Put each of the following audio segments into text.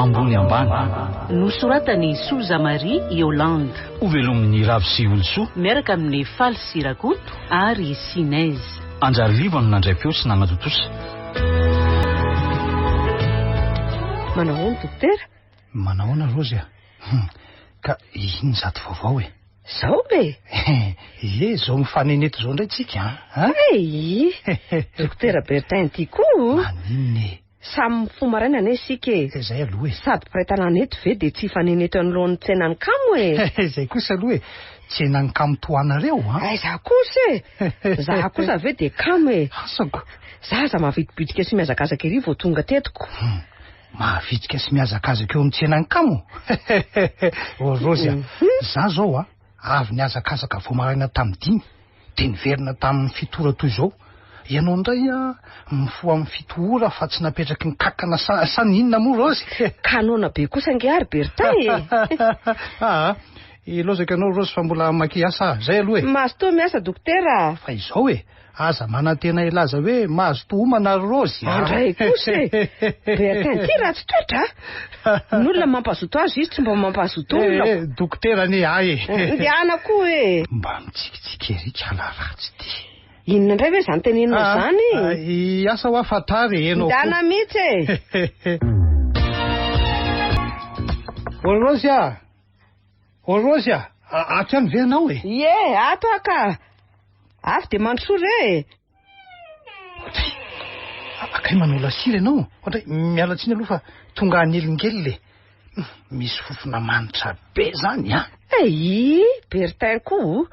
Ambony ambany. Nosoratan'i Souza Marie Yolande. Hovelomin'i Ravo sy Olosoa. Miaraka amin'i Faly sy Rakoto ary Sinez. Anjary Liva no nandray feo sy nanatontosa. Manahoana dokotera? Manahoana Rozy a? Hum, ka inona izato vaovao e? Zao e! Ie, zao mifanena eto zao indray tsika an! An? Hey! Dokotera Bertin ity koa! Maninona e? Samy mifoha maraina anie isika e! Izay aloha e! Sady mpiray tanàna eto ve dia tsy hifanena eto anoloan'ny tsenan'ny kamo e! Izay kosa aloha e! Tsenan'ny kamo toa anareo an! Aiza kosa e! Za kosa ve dia kamo e! Asako! Za aza mavitribitrika sy mihazakazaka ery vao tonga teto ko! Mavitrika sy mihazakazaka eo amin'ny tsenan'ny kamo? Ô Rozy a! Za zao a! Avy nihazakazaka vao maraina tamin'ny dimy, dia niverina tamin'ny fito ora toy izao. Ianao indray a, mifoha amin'ny fito ora fa tsy napetraky ny kankana sa, sa ny inona moa Rozy? Ka noana be kosa ange ary Bertin e! Aa, ilaozako ianao Rozy fa mbola hamaky asa aho. Izay aloha e! Mazotoa miasa dokotera a! Fa izao e! Aza manantena hilaza hoe mazotoa homana ry Rozy a! Andray kosa e! Bertin ity ratsy toetra a! Ny olona mampazoto azy izy tsy mba mampazoto olona. Eh, dokotera anie ahy e! Ndehana koa e! Mba mitsikitsiky ery kala ratsy ity. Inona indray ve izany teneninao izany? Hiasa hoa fa tara e, enao koa. Ndehana mihitsy e! Ô Rozy a! Ô Rozy a! Ato ihany ve ianao e? Ie, ato aho ka! Avy dia mandrosoa re e! Ohatray, akay manao lasira ianao? Ohatray, miala tsiny aloha fa tonga hanelingelina e! Misy fofona manitra be izany an! Eii, Bertin koa o!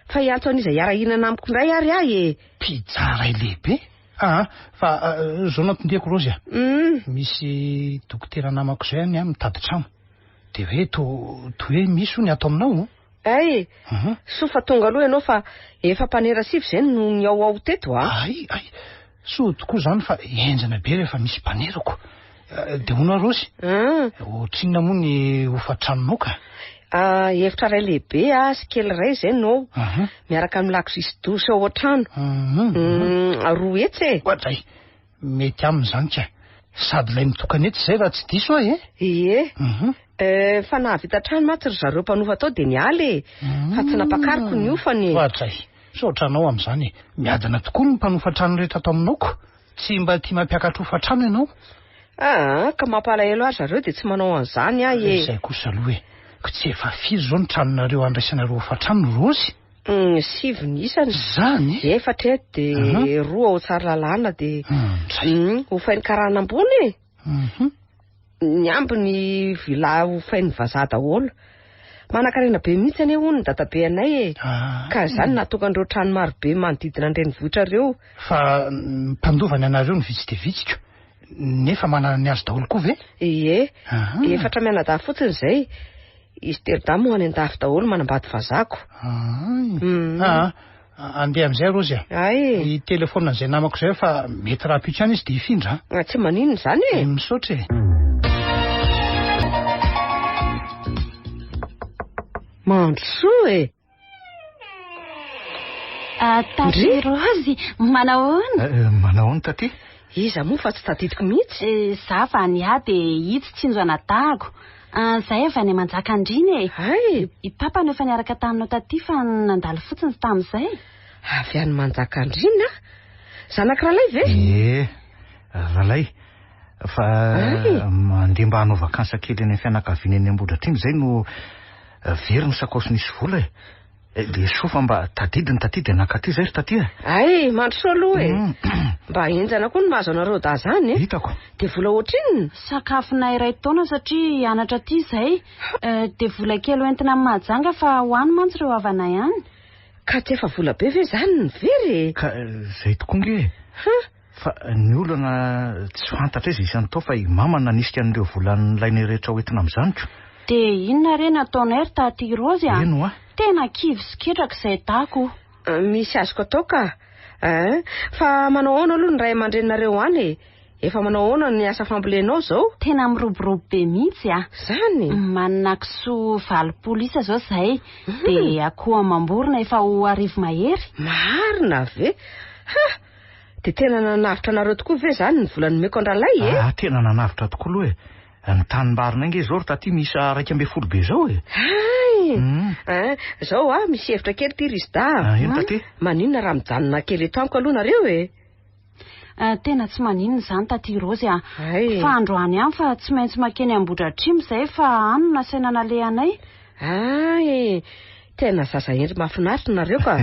Fa hiantso an'iza hiara-hihinana amiko indray ary aho e! Pizza iray lehibe? Aa, fa izao no anton-diako Rozy a! Misy dokotera namako izay any an, mitady trano. Dia hoe to to hoe misy hono ato aminao o? Hay! Soa fa tonga aloha ianao fa efa mpanera sivy izay no nihaohao teto a! Hay! Hay! Soa tokoa izany fa henjana be rehefa misy mpanerako. Dia hono aho Rozy? Ohatrinona moa ny hofan-tranonao ka? Efitra iray lehibe sy kely iray izay no ao. Miaraka amin'ny lakozia sy douche ao an-trano. 200 e! Oadray! Mety aminy izany ka. Sady ilay mitokana eto izay raha tsy diso aho e. Ie. Eh, fa nahavita trano mantsy ry zareo mpanofa tao dia niala e. Fa tsy nampakariko ny hofany e. Oadray. Misaotra anao amin'izany e. Miadana tokoa ny mpanofa trano rehetra ato aminao ko. Tsy mba tia mampiakatra hofa-trano ianao. Aa, ka mampalahelo ahy ry zareo dia tsy manao an'izany aho e. Izay kosa aloha e. Ko tsy efa firy izao ny tranonareo andraisanareo hofa-trano Rozy? Sivy ny isany. Zany? Efatra eto dia roa ao Tsaralalàna dia hofain'ny karana ambony e. Ny ambiny villa hofain'ny vazaha daholo. Manankarena be mihitsy anie hono ny dadabe anay e. Ka izany nahatonga an'ireo trano marobe manodidina ny renivohitra ireo. Fa mpandova ny anareo no vitsy dia vitsy ko. Nefa manana ny azy daholo koa ve? Ie. Efatra mianadahy fotsiny izay. Izy telo dahy moa any an-dafy daholo manambady vazaha ko. Ay. Aa, andeha amin'izay Rozy a. Ay. Hi telephone an'izay namako izay fa mety rahampitso ihany izy dia hifindra a. Tsy maninona izany e. Misaotra e. Mandrosoa e. Ah, Taty Rozy, manahoana? Eh, manahoana Taty? Iza moa fa tsy tadidiko mihitsy? Eh, za va ny ahy dia itsy tsinjo anadahako. Ah, zay avy any Manjakandriana e. Hay! I Papa no efa niaraka taminao taty fa nandalo fotsiny tamin'izay. Avy any Manjakandriana? Zanak'i Ralay ve? Ie, Ralay. Fa mandeha mba hanao vakansa kely any amin'ny fianakaviana eny Ambohidratrimo izay no Very ny sakaosy nisy vola e. Dia soa fa mba tadidiny taty dia nankaty izay ry taty e. Hay, mandrosoa aloha e. Mba henjana koa ny mahazo anareo dahy izany e. Hitako. Dia vola ohatrinona? Sakafonay iray taona satria hianatra aty izay. Dia vola kely hoentina any Mahajanga fa ho any mantsy ireo havanay any. Ka tsy efa vola be ve izany ny very e? Ka izay tokoa ange e. Ha? Fa ny olana tsy fantatra aiza isan'ny tao fa i mama nanisika an'ireo vola nilainay rehetra ho entina amin'izany ko. Dia inona re no ataonay ry taty Raozy a? Eny hoa. Tena kivy sy ketraka izay dako. Misy azoko atao ka. Ein, fa manao ahoana aloha ny ray aman-dreninareo any e? Efa manao ahoana ny asa fambolenao izao? Tena miroborobo be mihitsy a. Izany? Manana kisoa 80 isa izao izahay, dia akoho amam-borona efa ho 1000 mahery. Marina ve? Ha! Dia tena nanavotra anareo tokoa ve izany ny vola nomeko an-dRalay e? Ah, tena nanavotra tokoa aloha e. Ny tanimbarinay nge zao ry taty miisa 11 be zao e. Hay! Hein, zao a, misy hevitra kely ty ry Zda. Ah, ino taty? Maninona raha mijanona kely eto amiko aloha nareo e? Tena tsy maninona izany taty Raozy a. Hay. Fa androany ihany fa tsy maintsy makeny Ambohidratrimo izay fa any no nasaina nalehanay. Hay! Tena zaza hendry mahafinaritra nareo ka.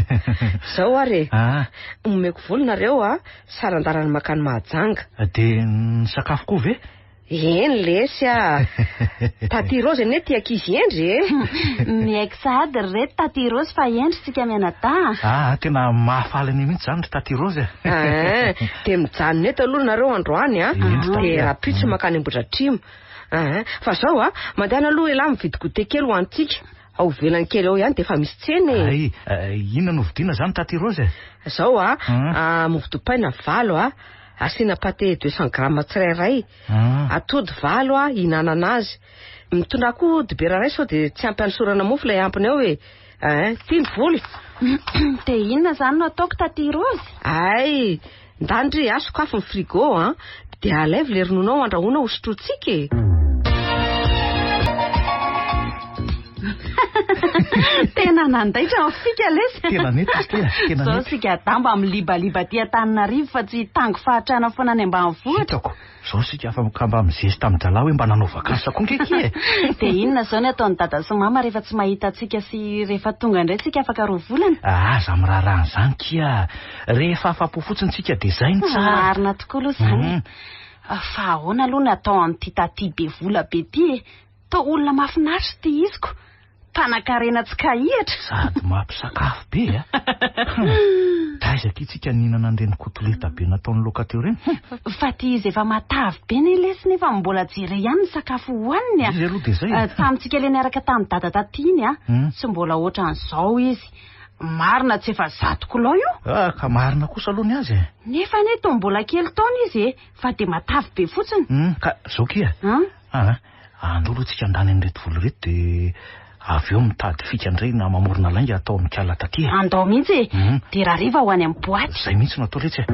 Zao ary e. Ah. Omeko vola nareo a, saran-dalana makany Mahajanga. Dia ny sakafo koa ve? Eny lesy a. Taty Raozy anie ty ankizy hendry e. Miaiky sahady ry reto Taty Raozy fa hendry tsika mianadahy. Ah, tena mahafaly anay mihitsy izany ry Taty Raozy a. Ah, dia mijanona eto aloha nareo androany a. Hendry Taty Dia a. rahampitso makany Ambohidratrimo. Ah, fa zao a, mandehana aloha elah mividy goûter kely ho antsika. Ao ivelany kely ao ihany dia efa misy tsena e. Ay, inona no vidiana izany Taty Raozy e? Zao a, mofo dipaina 8 a, asiana pâté 200 grammes tsirairay. Atody 8 a, hihinanana azy. Mitondrà koa dibera iray sao dia tsy ampy hanosorana mofo ilay ampiny ao e. Hein, ty ny vola. Dia inona izany no ataoko Taty Raozy? Ay, ndany ry a, sokafy ny frigo a. Dia alaivo ilay ronono ao andrahoina ho sotrointsika e. Tena nandaitra ny fika lesy. Tena nety izy ity e, tena Zao nety. sika damba milibaliba aty Antananarivo fa tsy hitango fahatrana foana any ambanivohitra. Hitako. Zao sika afaka mba mizesta amin-drahalahy hoe mba nanao vacances koa nge akia e. Dia inona izao ny ataon'i dada sy mama rehefa tsy mahita antsika sy rehefa tonga indray tsika afaka 2 volana? Ah, aza miraharaha an'izany kia. Rehefa afa-po fotsiny tsika dia izay no tsara. Marina tokoa aloha izany. Fa ahoana aloha ny atao amin'ity taty be vola be ity e? Toa olona mahafinaritra ity iziko. Mpanan-karena tsy kahihatra. Sady mampisakafo be a. Taiza akia tsika nihinana an'ireny kotoleta be nataon'ny loka teo ireny? Fa ty izy efa matavy be ne lesy nefa mbola jere ihany ny sakafo hohaniny a. Izy aloha dia izay e. Tamintsika le niaraka tamin'i dada taty iny a, tsy mbola ohatran'izao izy. Marina tsy efa 100 kilao io. Ah, ka marina kosa aloha ny azy e. Nefa anie toa mbola kely taona izy e, fa dia matavy be fotsiny. Ka zao kia. Hein? Ah, andao aloha tsika handany an'ireto vola ireto dia avy eo mitady fika indray na mamorona lainga atao amin'ny kala taty e. Andao mihitsy e. Dia rahariva ho any amin'ny boaty. Izay mihitsy no atao letsy e.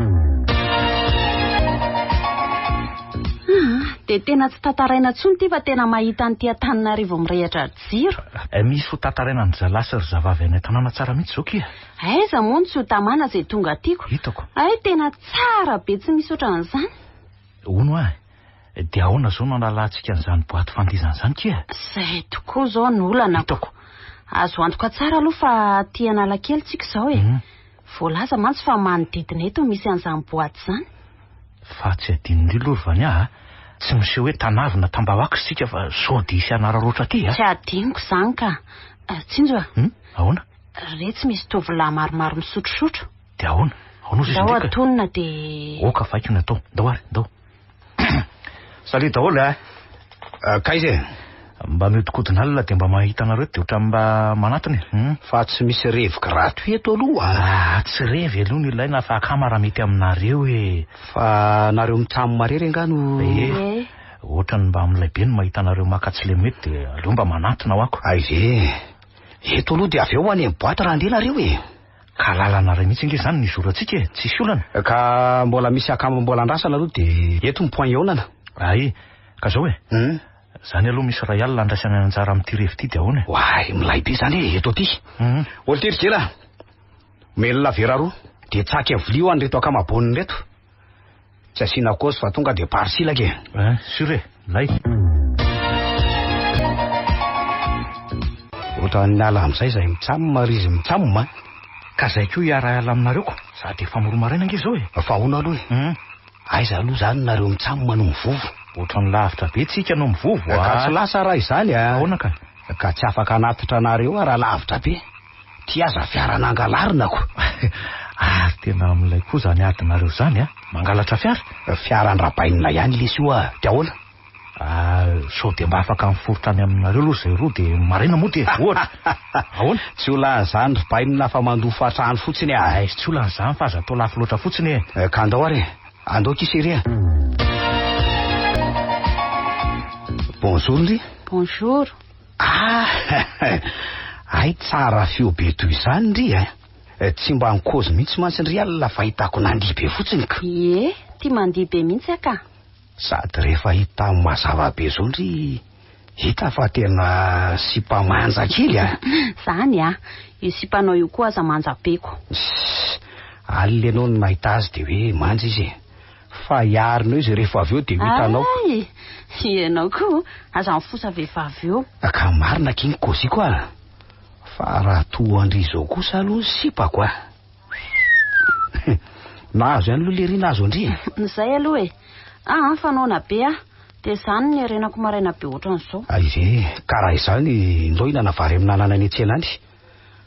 Dia tena tsy tantaraina intsony ity fa tena mahita an'ity Antananarivo mirehitra jiro. Misy ho tantaraina an-dry zalahy sy ry zavavy any an-tanàna tsara mihitsy izao kia. Aiza moa no tsy ho tamana izay tonga tiako. Hitako. Ay, tena tsara be tsy misy ohatran'izany. Hono ahy, dia ahoana izao no analahantsika an'izany boaty fandihizana izany kia? Izay tokoa izao no olana. Hitako. Azo antoka tsara aloha fa aty Analakely tsika izao e. Voalaza mantsy fa manodidina eto misy an'izany boaty izany. Fa tsy adinon'io aloha ry Vania a. Tsy miseho hoe tanavina tambawaka isika fa sao dia hisy hanararaotra aty a. Tsy adinoko izany ka. Tsinjo a. Ahoana? Re tsy misy tovolahy maromaro misotrosotro. Dia ahoana? Ahoana ozy izy Ndao ndraika? atonina dia Oka vaiko ny atao. Ndao ary, ndao. Salut daholo a. Kaiza e? Mba mihodinkodina alina dia mba mahita anareo dia ohatran'ny mba manatona e. Fa tsy misy revy gratuit eto aloha. Ah, tsy revy aloha no ilaina fa akama raha mety aminareo e. Fa nareo mitsamo marery angaha no Eh. Ohatran'ny mba amin'ilay be no mahita anareo maka tsy le mety dia aleo mba manatona ho ako. Ay ve. Eto aloha dia avy eo any amin'ny boaty raha andeha nareo e. Ka lalana iray mihitsy ange izany ny zorantsika e, tsisy olana. Ka mbola misy akama mbola andrasana aloha dia eto ny point iaonana. Ay, ka zao e. Zany aloha misy iray alina andraisana anjara amin'ity revy ity dia ahoana e? Oay, milay be izany e, eto aty. Olo ty ry Gela, melona vera roa, dia tsaky vilia ho an'ireto akama bonina ireto. Tsy asiana kôsy fa tonga dia parisilaka e. Hein, sûr e, milay. Ohatran'ny niala amin'izay izay mitsam ary izy mitsam a. Ka zay koa hiara-hiala aminareo ko. Sady efa moroa maraina ange izao e. Fa ahoana aloha e? Aiza aloha izany nareo mitsam no mivovo? Ohatran'ny lavitra be tsika no mivovo a. Ka tsy lasa raha izany a. Ahoana ka? Ka tsy afaka hanatitra anareo aho raha lavitra be. Ty aza fiara nangalarina ko. Ary tena amin'ilay koa izany adinareo izany a. Mangalatra fiara? Fiara andrabainina ihany lesy io a. Dia ahoana? Ah, sao dia mba afaka miforitra any aminareo aloha izay roa dia maraina moa dia ohatra. Ahoana? Tsy ho lany izany ry bainina fa mandofa hatrany fotsiny a. Ay, tsy ho lany izany fa aza atao lafo loatra fotsiny e. Ka andao ary e. Andao kisy ery a. Bonjour ndry. Bonjour. Ah, ay tsara feo be toy izany ndry a. Tsy mba nikozy mihitsy mantsy ndry alina fa hitako nandihy be fotsiny ka. Ie, tia mandihy be mihitsy aho ka. Sady rehefa hita mazava be zao ndry hita fa tena sipa manja kely a. Zany a! Io sipanao io koa aza manja be ko. Sss, alina ianao no nahita azy dia hoe manja izy e. Fa hiarina eo izy rehefa avy eo dia ho hitanao. Ay! Ianao koa aza mifosa vehivavy eo. Ka marina akia ny kôziko a! Fa raha toa an-dry izao kosa aloha ny sipako a! Nahazo ihany aloha lery nahazo an-dry e! Izay aloha e! Aa fa noana be aho, dia izany no niarenako maraina be ohatran'izao. Hay ve, ka raha izany ndao hihinana vary amin'anana any an-tsena any.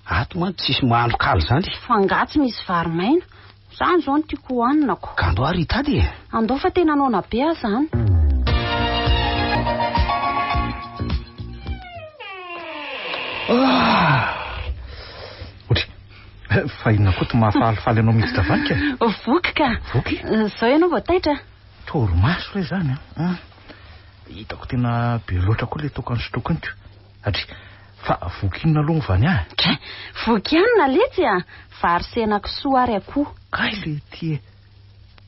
Ato mantsy tsisy mahandro kaly izany. Fa angaha tsy misy vary maina? Izany izao no tiako hohanina ko. Ka andao ary hitady e! Andao fa tena noana be aho izany. Ohatry, fa inona koa ty mahafalifaly anao miditra vanika? Voky ka. Voky? Izao ianao vao taitra. Torimaso re izany an. Hitako tena be loatra koa ilay toaka nosotroiko iny ko. Atry, fa voky inona aloha ny vania e? Dray, voky hanina letsy a! Vary sy henakisoa ary akoho. Kay le ty e!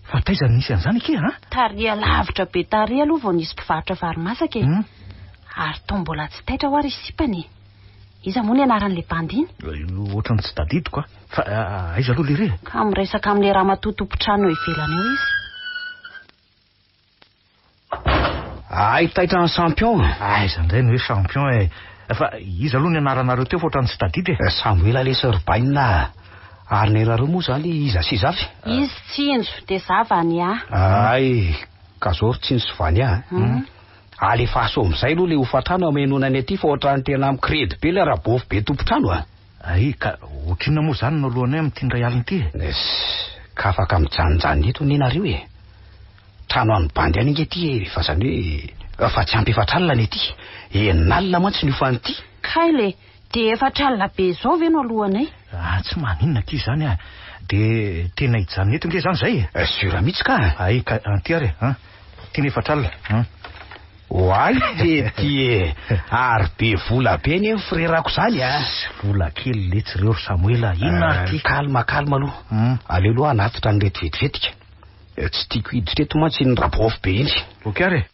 Fa taiza no nisy an'izany akia a? Taria lavitra be taria aloha vao nisy mpivarotra vary masaka e! Ary toa mbola tsy taitra hoa ry sipany e! Iza moa ny anaran'ilay bandy iny? Ohatran'ny tsy tadidiko a! Fa aiza aloha lery e? Ka miresaka amin'ilay ramatoa tompon-trano eo ivelany eo izy. Ay taitra ny champion. Aiza indray ny hoe champion e. Fa iza aloha ny anaranareo teo fa ohatran'ny tsy tadidy e. Samoela lesy ry bainina a. Ary ny anareo moa izany iza sy iza avy? Izy Tsinjo dia za Vania. Ay, ka zao ry Tsinjo sy Vania a. Alefaso amin'izay aloha ilay hofantrano hamenoana ny aty fa ohatran'ny tena mikredy be ilay rabôfy be tompon-trano a. Ay, ka ohatrinona moa izany no alohanay amin'ity indray alina ity e? Ess, ka afaka mijanonjanona eto anie nareo e. Trano an'ny bandy any ange ity e, fa izany hoe fa tsy ampy efatra alina ny aty. Enina alina mantsy ny hofan'ity. Kay le, dia efatra alina be izao ve no alohanay? Ah, tsy maninona akia izany ah. Dia tena hijanona eto ange izany izay e. Sûr mihitsy ka. Ay, ka anty ary e, an. Ty ny efatra alina, an. Oay le ty e! Ary be vola be anie ny frerako izany a! Vola kely letsy ireo ry Samoela, inona ary ty? Calme, calme aloha. Aleo aloha hanatitra an'ireto vetivetika. Tsy tiako hiditra eto mantsy iny rabôfy be iny. Ok ary e!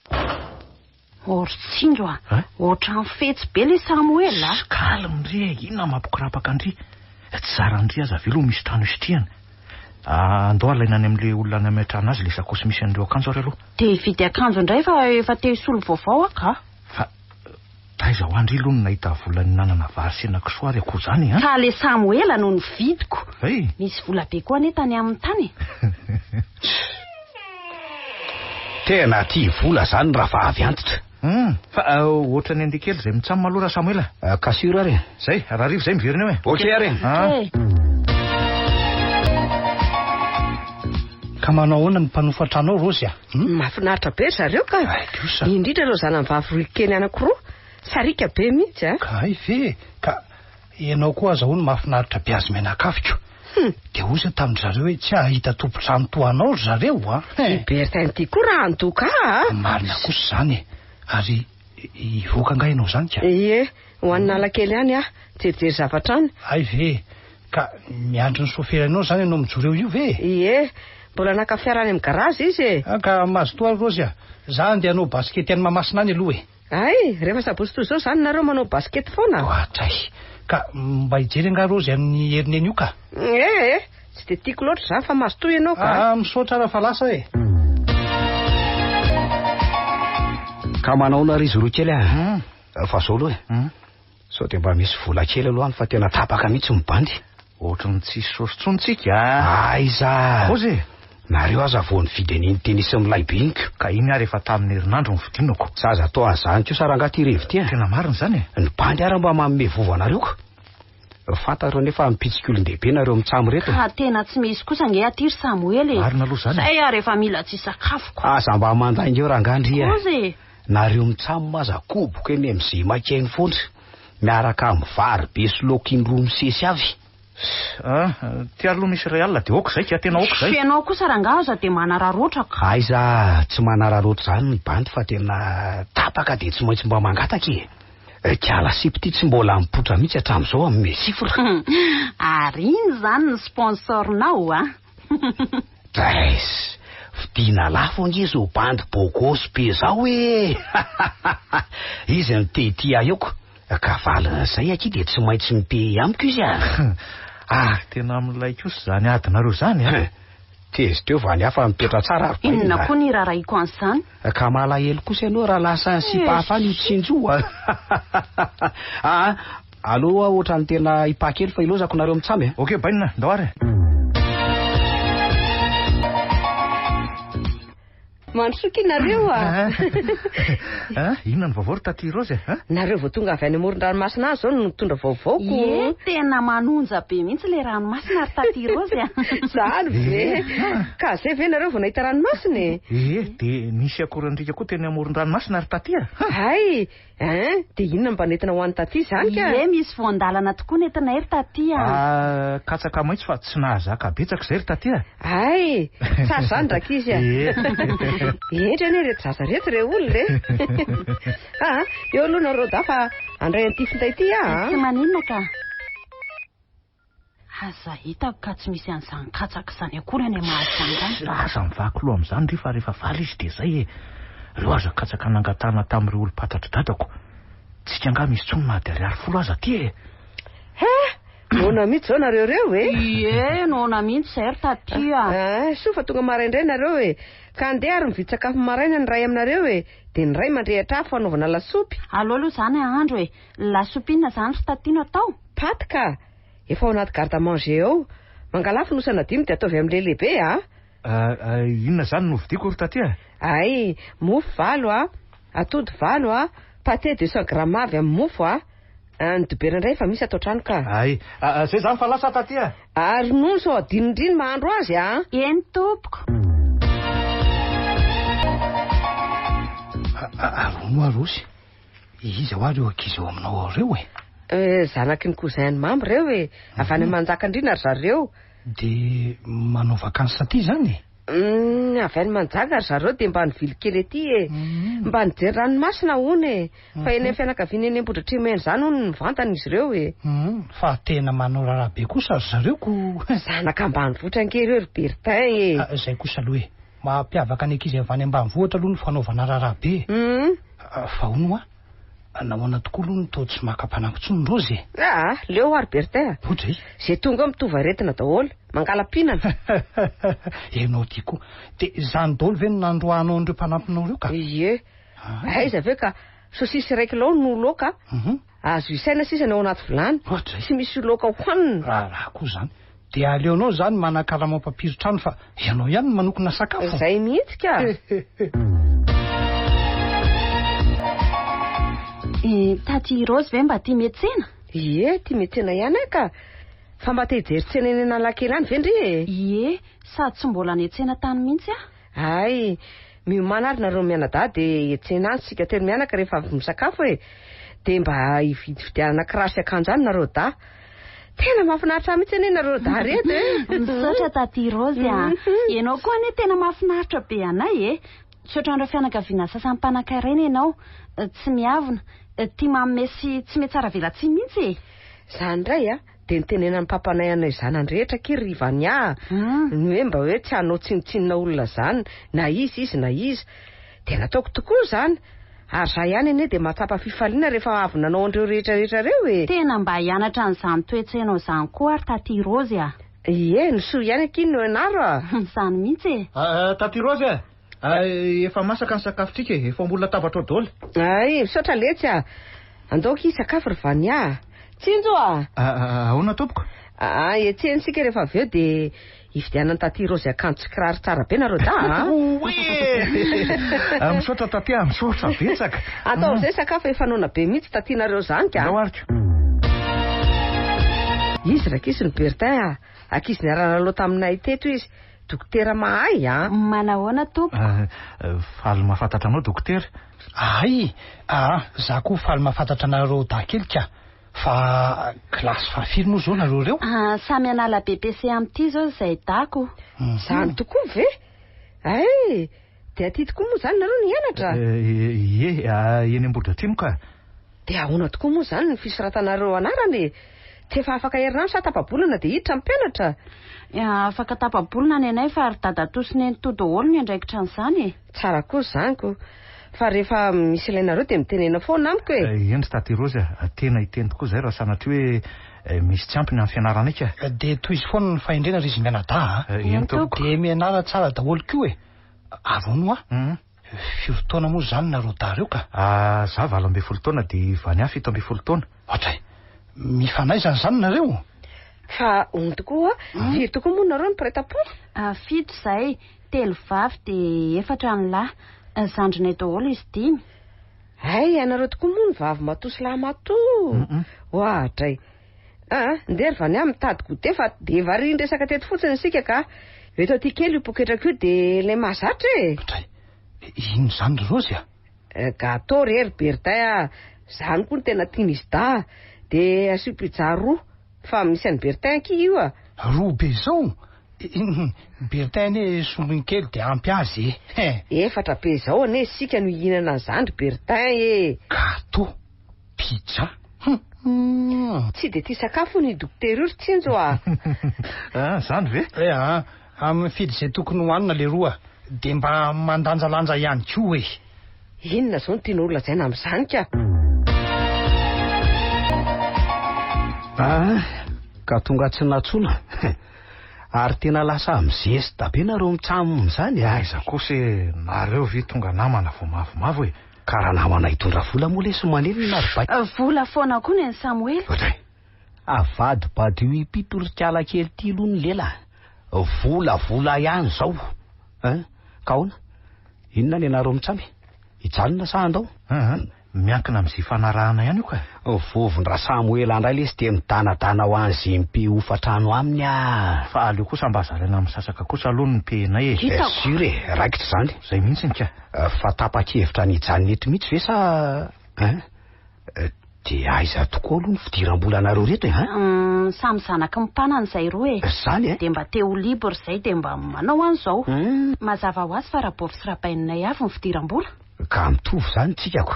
Oh ry Tsinjo a! Ohatran'ny fetsy be le Samoela a! Ssy calme ndry e! Inona mampikorapaka ndry? Tsy zaran'ndry aza ve aloha misy trano isitrihana? Andao alaina any amin'le olona nametrahana azy le sakaosy misy an'ireo akanjo ary aloha. Dia hividy akanjo indray fa efa te hisolo vaovao aho ka. Fa taiza ho andry aloha no nahita vola nihinanana vary sy henakisoa ary akoho izany e? Ka le Samoela no nividiko. Hay! Misy vola be koa anie tany aminy tany e. Tena tia vola izany rahavavy antitra. Hum, fa ohatran'ny andeha kely izay mitsam aloha Rasamoela. Ka sûr ary e. Zay, rahariva izay miverina eo e. Ok ary e. Ah. Ka manao ahoana ny mpanofa trano ao Rozy a? Hum? Mahafinaritra be ry zareo ka. Hay kosa. Indrindra ireo zanany vavy roa kely anankiroa. Sariaka be mihitsy a. Ka hay ve e. Ka ianao koa aza hono mahafinaritra be azy mianakavy ko. Hum. Dia hoy izy tamin-dry zareo hoe tsy hahita tompon-trano toa anao ry zareo a. I Bertin ity koa raha handoka ahy a. Marina kosa izany e. Ary hivoaka angaha ianao izany ka? Ie, ho any Analakely any aho, jerijery zavatra any. Hay ve e. Ka miandry ny soferanao izany ianao mijoro eo io ve e? Ie, mbola naka fiara any amin'ny garazy izy e. Ah, ka mazotoa ary Rozy a. Za andeha hanao basikety any Mahamasina any aloha e. Hay, rehefa sabotsy toy izao izany nareo manao basikety foana? Ohatray. Ka mba hijery angaha Rozy amin'ny herineny io ka. Ee, tsy dia tiako loatra izany fa mazotoa ianao ka. Ah, misaotra raha fa lasa e. Ka manaona ry izy roa kely a. Fa zao aloha e. Sao dia mba misy vola kely aloha any fa tena tapaka mihitsy ny bandy. Ohatran'ny tsisy saosy intsony tsika a! Aiza! Kozy e! Nareo aza vao nividy an'iny tennis milay be iny ko. Ka iny ary efa tamin'ny herinandro nividianako. Tsy aza atao an'izany kosa rangahy ity revy ity a! Tena marina izany e! Ny bandy ary mba manome vovo anareo ko. Fantatro anefa mipitsika olon-dehibe nareo mitsam ireto. Ka tena tsy misy kosa ange aty ry Samoela e! Marina aloha izany e! Zay ary efa mila tsy sakafoko. Aza mba mandainga eo rangahy ndry a! Kozy e! Nareo mitsam aza koboko eny am'ze maika eny foana, miaraka am vary be sy laoka indroa misesy avy. Ah, ty aloha misy iray alina de ok zay ka, tena ok zay. F'ianao kosa rangaha aza de manararaotra ka. Aiza, tsy manararaotra zany ny bandy fa tena tapaka de tsy maintsy mba mangataka e. Ry kiala sipy ty tsy mbola mipoitra mihitsy hatram'izao am mes chiffres. Ary iny zany ny sponsor-nao a. Drais! Vidiana lafo ange izao bandy beau gosse be izao e! Izy no te hitia ahy eo ko. Ka valin'izay akia dia tsy maintsy mi-payer amiko izy a! Ah, tena milay kosa izany adinareo izany a! Tezitra eo va ny hafa mipetra tsara ary bainina. Inona koa ny irarahiko an'izany? Ka malahelo kosa ianao raha lasa sipa hafa any io tsinjo io a! Aa, aleo aho ohatran'ny tena hipaha kely fa ilaozako nareo mitsamy a! Ok bainina, ndao ary e! Mandrosoa ki nareo a! Ah, inona ny vaovao ry Taty Rose e? Nareo vao tonga avy any amoron-dranomasina any izao no nitondra vaovao ko. Ie, tena manonja be mihitsy ilay ranomasina ry Taty Rose a! Izany ve? Ka zay ve nareo vao nahita ranomasina e? Ie, dia nisy akorandriaka koa teny amoron-dranomasina ry Taty a! Hay! Hein? Dia inona no mba nentina ho an'i Taty izany ka? Ie, misy voan-dalana tokoa nentinay ry Taty a! Ah, katsaka maitso fa tsy nahazaka betsaka izay ry Taty a! Hay! Tsara izany rankizy a! Ie! Hendry anie ireto zaza ireto re olona e! Ah, eo aloha nareo dahy fa handray an'ity finday ity aho a! Tsy maninona ka! Aza hitako ka tsy misy an'izany katsaka izany akory any Mahajanga any. Aza mivaky loha amin'izany ry fa rehefa faly izy dia izay e. Ireo aza katsaka nangatahana tamin'ireo olom-pantatr'i dadako. Tsika angaha misy intsony na dia ariary folo aza aty e. He! Noana mihitsy izao nareo ireo e. Ie, noana mihitsy izay ry taty a. Ah, soa fa tonga maraindray nareo e. Ka andeha ary mividy sakafo maraina ny iray aminareo e. Dia ny iray mandrehitra afo hanaovana lasopy. Aleo aloha izany ahandro e. Lasopy inona izany ry taty no atao? Paty ka! Efa ao anaty garde à manger ao. Mangalà fonosana dimy dia ataovy amin'ilay lehibe a! Inona izany no vidiako ry taty a? Hay, mofo valo a, atody valo a, pâté deux cent grammes avy amin'ny mofo a. Ny dobera indray efa misy ato an-trano ka. Hay, izay izany fa lasa taty a! Ary ronono sao adinondry ny mahandro azy a! Eny tompoko. Ary hono hoa Rossy, Iza hoa ireo ankizy ao aminao ao ireo e? Eh, zanaky ny cousin an'i Mamy ireo e. Avy any Manjakandriana ry zareo. Dia manao vacances aty izany e? Hum, avy any Manjaka ry zareo dia mba nivily kely aty e. Mba nijery ranomasina hono e. Fa eny amin'ny fianakaviana eny Ambohidratrimo eny izany hono no mivantana izy ireo e. Hum, fa tena manao raharaha be kosa ry zareo ko. Zanaka ambanivohitra ange ireo ry Bertin e. Ah, izay kosa aloha e. Mampiavaka ny ankizy avy any ambanivohitra aloha ny fanaovana raharaha be e. Hum. Fa hono hoa, nahoana tokoa aloha no toa tsy maka mpanampy intsony Raozy e? Aa, leo aho ry Bertin a! Ohatry? Izay tonga eo mitovy aretina daholo, mangala-pihinana. Ianao ity koa. Dia izany daholo ve no nandroahanao an'ireo mpanampinao ireo ka? Ie. Aiza ve ka, sosisy iray kilao no laoka, azo isaina sisa ny ao anaty vilany. Ohatry? Tsy misy laoka hohanina. Raharaha koa izany. Dia aleonao izany manakarama mpampirin-trano fa ianao ihany no manokona sakafo? Izay mihitsy ka! Eh, taty Rose ve mba tia miantsena? Ie, tia miantsena ihany aho ka! Fa mba te hijery tsena eny Analakely any ve ndry e? Ie, sady tsy mbola niantsena tany mihitsy aho. Hay, miomàna ary nareo mianadahy dia hiantsena any isika telo mianaka rehefa avy misakafo e! Dia mba hividividianana kiraro sy akanjo any nareo dahy. Tena mahafinaritra ahy mihitsy anie nareo dahy reto e! Misaotra Taty Rose a! Ianao koa anie tena mahafinaritra be anay e! Tsy ohatran'ireo fianakaviana sasany mpanankarena ianao, tsy miavona, tia manome sy tsy mihatsaravelatsihy mihitsy e! Izany indray a! Dia nitenenan'ny papanay anay zanany rehetra akia ry Vania a! Ny hoe mba hoe tsy hanao tsinontsinona olona izany na iza izy na iza. Dia nataoko tokoa izany. Ary izaho ihany anie dia mahatsapa fifaliana rehefa avy nanao an'ireo rehetra rehetra ireo e! Tena mba hianatra an'izany toe-tsainao izany koa ary Taty Rose a! Ie, ny soa ihany akia no ianaro a! Izany mihitsy e! Taty Rose a! Efa masaka ny sakafontsika e! Efa ambony latabatra ao daholo. Ay, misaotra letsy a! Andao akia hisakafo ry Vania a! Tsinjo a! Ahoana tompoko? Aa, etsy eny isika rehefa avy eo dia hividianan'i Taty Rose akanjo sy kiraro tsara be nareo dahy a! Oe! Misaotra Taty a, misaotra betsaka. Atao amin'izay sakafo efa noana be mihitsy Taty-nareo izany ka. Ndao ary ko. Izy rankizy no Bertin a! Ankizy niara-nilalao taminay teto izy. Dokotera mahay a! Manahoana tompoko? Faly mahafantatra anao dokotera. Hay! Aa, za koa faly mahafantatra anareo dahy kely ka! Fa kilasy fahafiry moa zao nareo ireo? Ah, samy hanala BEPC amin'ity zao izay dako. Zany tokoa ve? Hay! Dia aty tokoa moa izany nareo no hianatra? Ie, eny Ambohidratrimo ka. Dia ahoana tokoa moa izany ny fisoratanareo anarana e? Tsy efa afaka herinandro sa tapa-bolana dia hiditra ny mpianatra? Afaka tapa-bolana ny anay fa ry dadatoa sy nenitoa daholo ny andraikitra an'izany e. Tsara koa izany ko. Fa rehefa misy ilainareo dia mitenena foana amiko e. Eny ry Taty Rose a, tena hiteny tokoa izay raha sanatria hoe misy tsy ampy ny amin'ny fianaranay ka. Dia tohizo foana ny fahendrena ry izy mianadahy a. Eny tompoko. Dia mianara tsara daholo koa e. Ary hono hoa, firy taona moa izany nareo dahy ireo ka? Za 18 taona dia Vania 17 taona. Ohatray, mifanaizana izany nareo? Fa hono tokoa, firy tokoa moa nareo no mpiray tampo? Fito izahay, telo vavy dia efatra ny lahy. Zandrinay daholo izy dimy. Hay, ianareo tokoa moa no vavy matoa sy lahy matoa. Ohatray. Aa, ndeha ry Vania mitady goûter fa dia varian-dresaka teto fotsiny isika ka. Eto aty kely io poketrako io dia ilay mahazatra e. Ohatray, inona izany ry Raozy a? Gâteau re ry Bertin a! Zany koa no tena tian'izy dahy. Dia asio pizza roa. Fa misy an'i Bertin akia io a! Roa be izao? Bertin anie sombiny kely dia ampy azy e! Efatra be izao anie isika no hihinana an'izany ry Bertin e! Gâteau, pizza, hum! Tsy dia tia sakafo hono io dokotera io ry Tsinjo a! Ah, izany ve? Eh ah, mifidy izay tokony hohanina leroa dia mba mandanjalanja ihany koa e! Inona izao no tianao holazaina amin'izany ka? Ah, ka tonga tsy nantsoina. Ary tena lasa mizesta be nareo mitsam izany a. Aiza kosa e, nareo ve tonga namana vao mavomavo e. Ka raha namana hitondra vola moa lesy maninona ry bay. Vola foana koa ny an'i Samoela. Ohatray. Avadibadio impito ry kala kely ity aloha ny lela. Vola vola ihany izao. Hein? Ka ahoana? Inona ny anareo mitsamy? Hijanona sa handao? Aa, miankina amin'izay ifanarahana ihany io ka. Vovon-dRasamoela indray lesy dia midanadana ho an'izay mpihofa trano aminy ah. Fa aleo kosa mba zaraina misasaka kosa aloha ny penay e. Hitako. Sûr e, raikitra izany. Izay mihitsy ka. Fa tapa-kevitra ny hijanona eto mihitsy ve sa hein? Dia aiza tokoa aloha ny fidiram-bolanareo ireto e, hein? Samy zanaky ny mpanana izay roa e. Izany e? Dia mba te ho libre izay dia mba manao an'izao. Mazava ho azy fa Rabofy sy Rabaininay avy ny fidiram-bola. Ka mitovy izany tsika ko.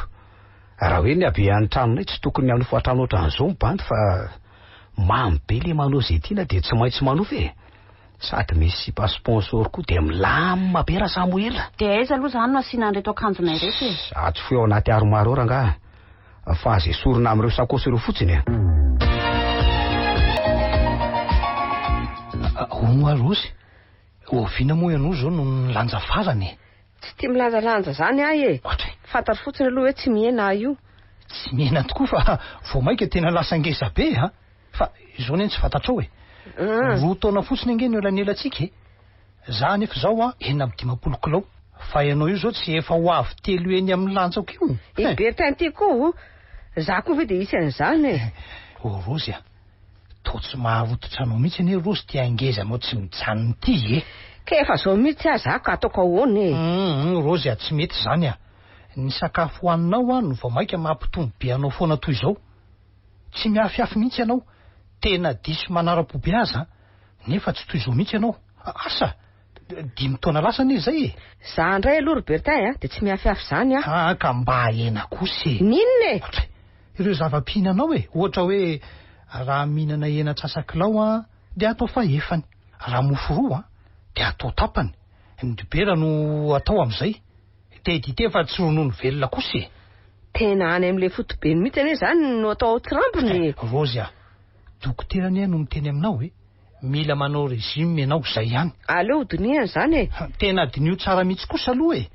Raha hoe ny habean'ny tranonay tsy tokony hanofa trano ohatran'izao ny bandy fa mamy be le manao izay tiana dia tsy maintsy manofa e. Sady misy sipa sponsor koa dia milamina be Rasamoela. Dia aiza aloha izany no asiana an'ireto akanjonay ireto e? Atsofohy ao anaty armoire ao rangaha. Fa aza esorina amin'ireo sakaosy ireo fotsiny e. Hono hoa Rozy, oviana moa ianao izao no nilanja farany e? Tsy tia milanjalanja izany aho e. Ohatry. Fantatro fotsiny aloha hoe tsy mihena aho io. Tsy mihena tokoa fa vao mainka tena lasa ngeza be a! Fa izao anie no tsy fantatrao e. Roa taona fotsiny ange no elanelantsika e. Za anefa izao an, 56 kilao. Fa ianao io izao tsy efa ho avy telo eny amin'ny lanjako io. I Bertin ity koa o! Za koa ve dia hisy an'izany e? Oh Rozy a! Toa tsy maharototra anao mihitsy anie Rozy ity hangezanao tsy mijanona ity e! Ka efa izao mihitsy aza aho ka ataoko ahoana e? Hum, Rozy a, tsy mety izany a! Ny sakafo hohaninao an no vao mainka mampitombo be anao foana toy izao. Tsy miafiafy mihitsy ianao, tena diso manara-po be aza an! Nefa tsy toy izao mihitsy ianao. Asa! Dimy taona lasa anie izay e! Za indray aloha ry Bertin a, dia tsy miafiafy izany aho. Ah, ka mba ahena kosa e! N'inona e? Ohatray, ireo zava-pihinanao e! Ohatra hoe, raha mihinana hena antsasa-kilao an, dia atao fahefany. Raha mofo roa an, dia atao tapany. Ny dibera no atao amin'izay. Dia dite fa tsy ronono velona kosa e! Tena any amin'ilay fotobeny mihitsy anie izany no atao ao tsirambina e! Rozy a! Dokotera anie no miteny aminao e! Mila manao régime ianao, izay ihany. Aleo ho dinihana izany e! Tena diniho tsara mihitsy kosa aloha e!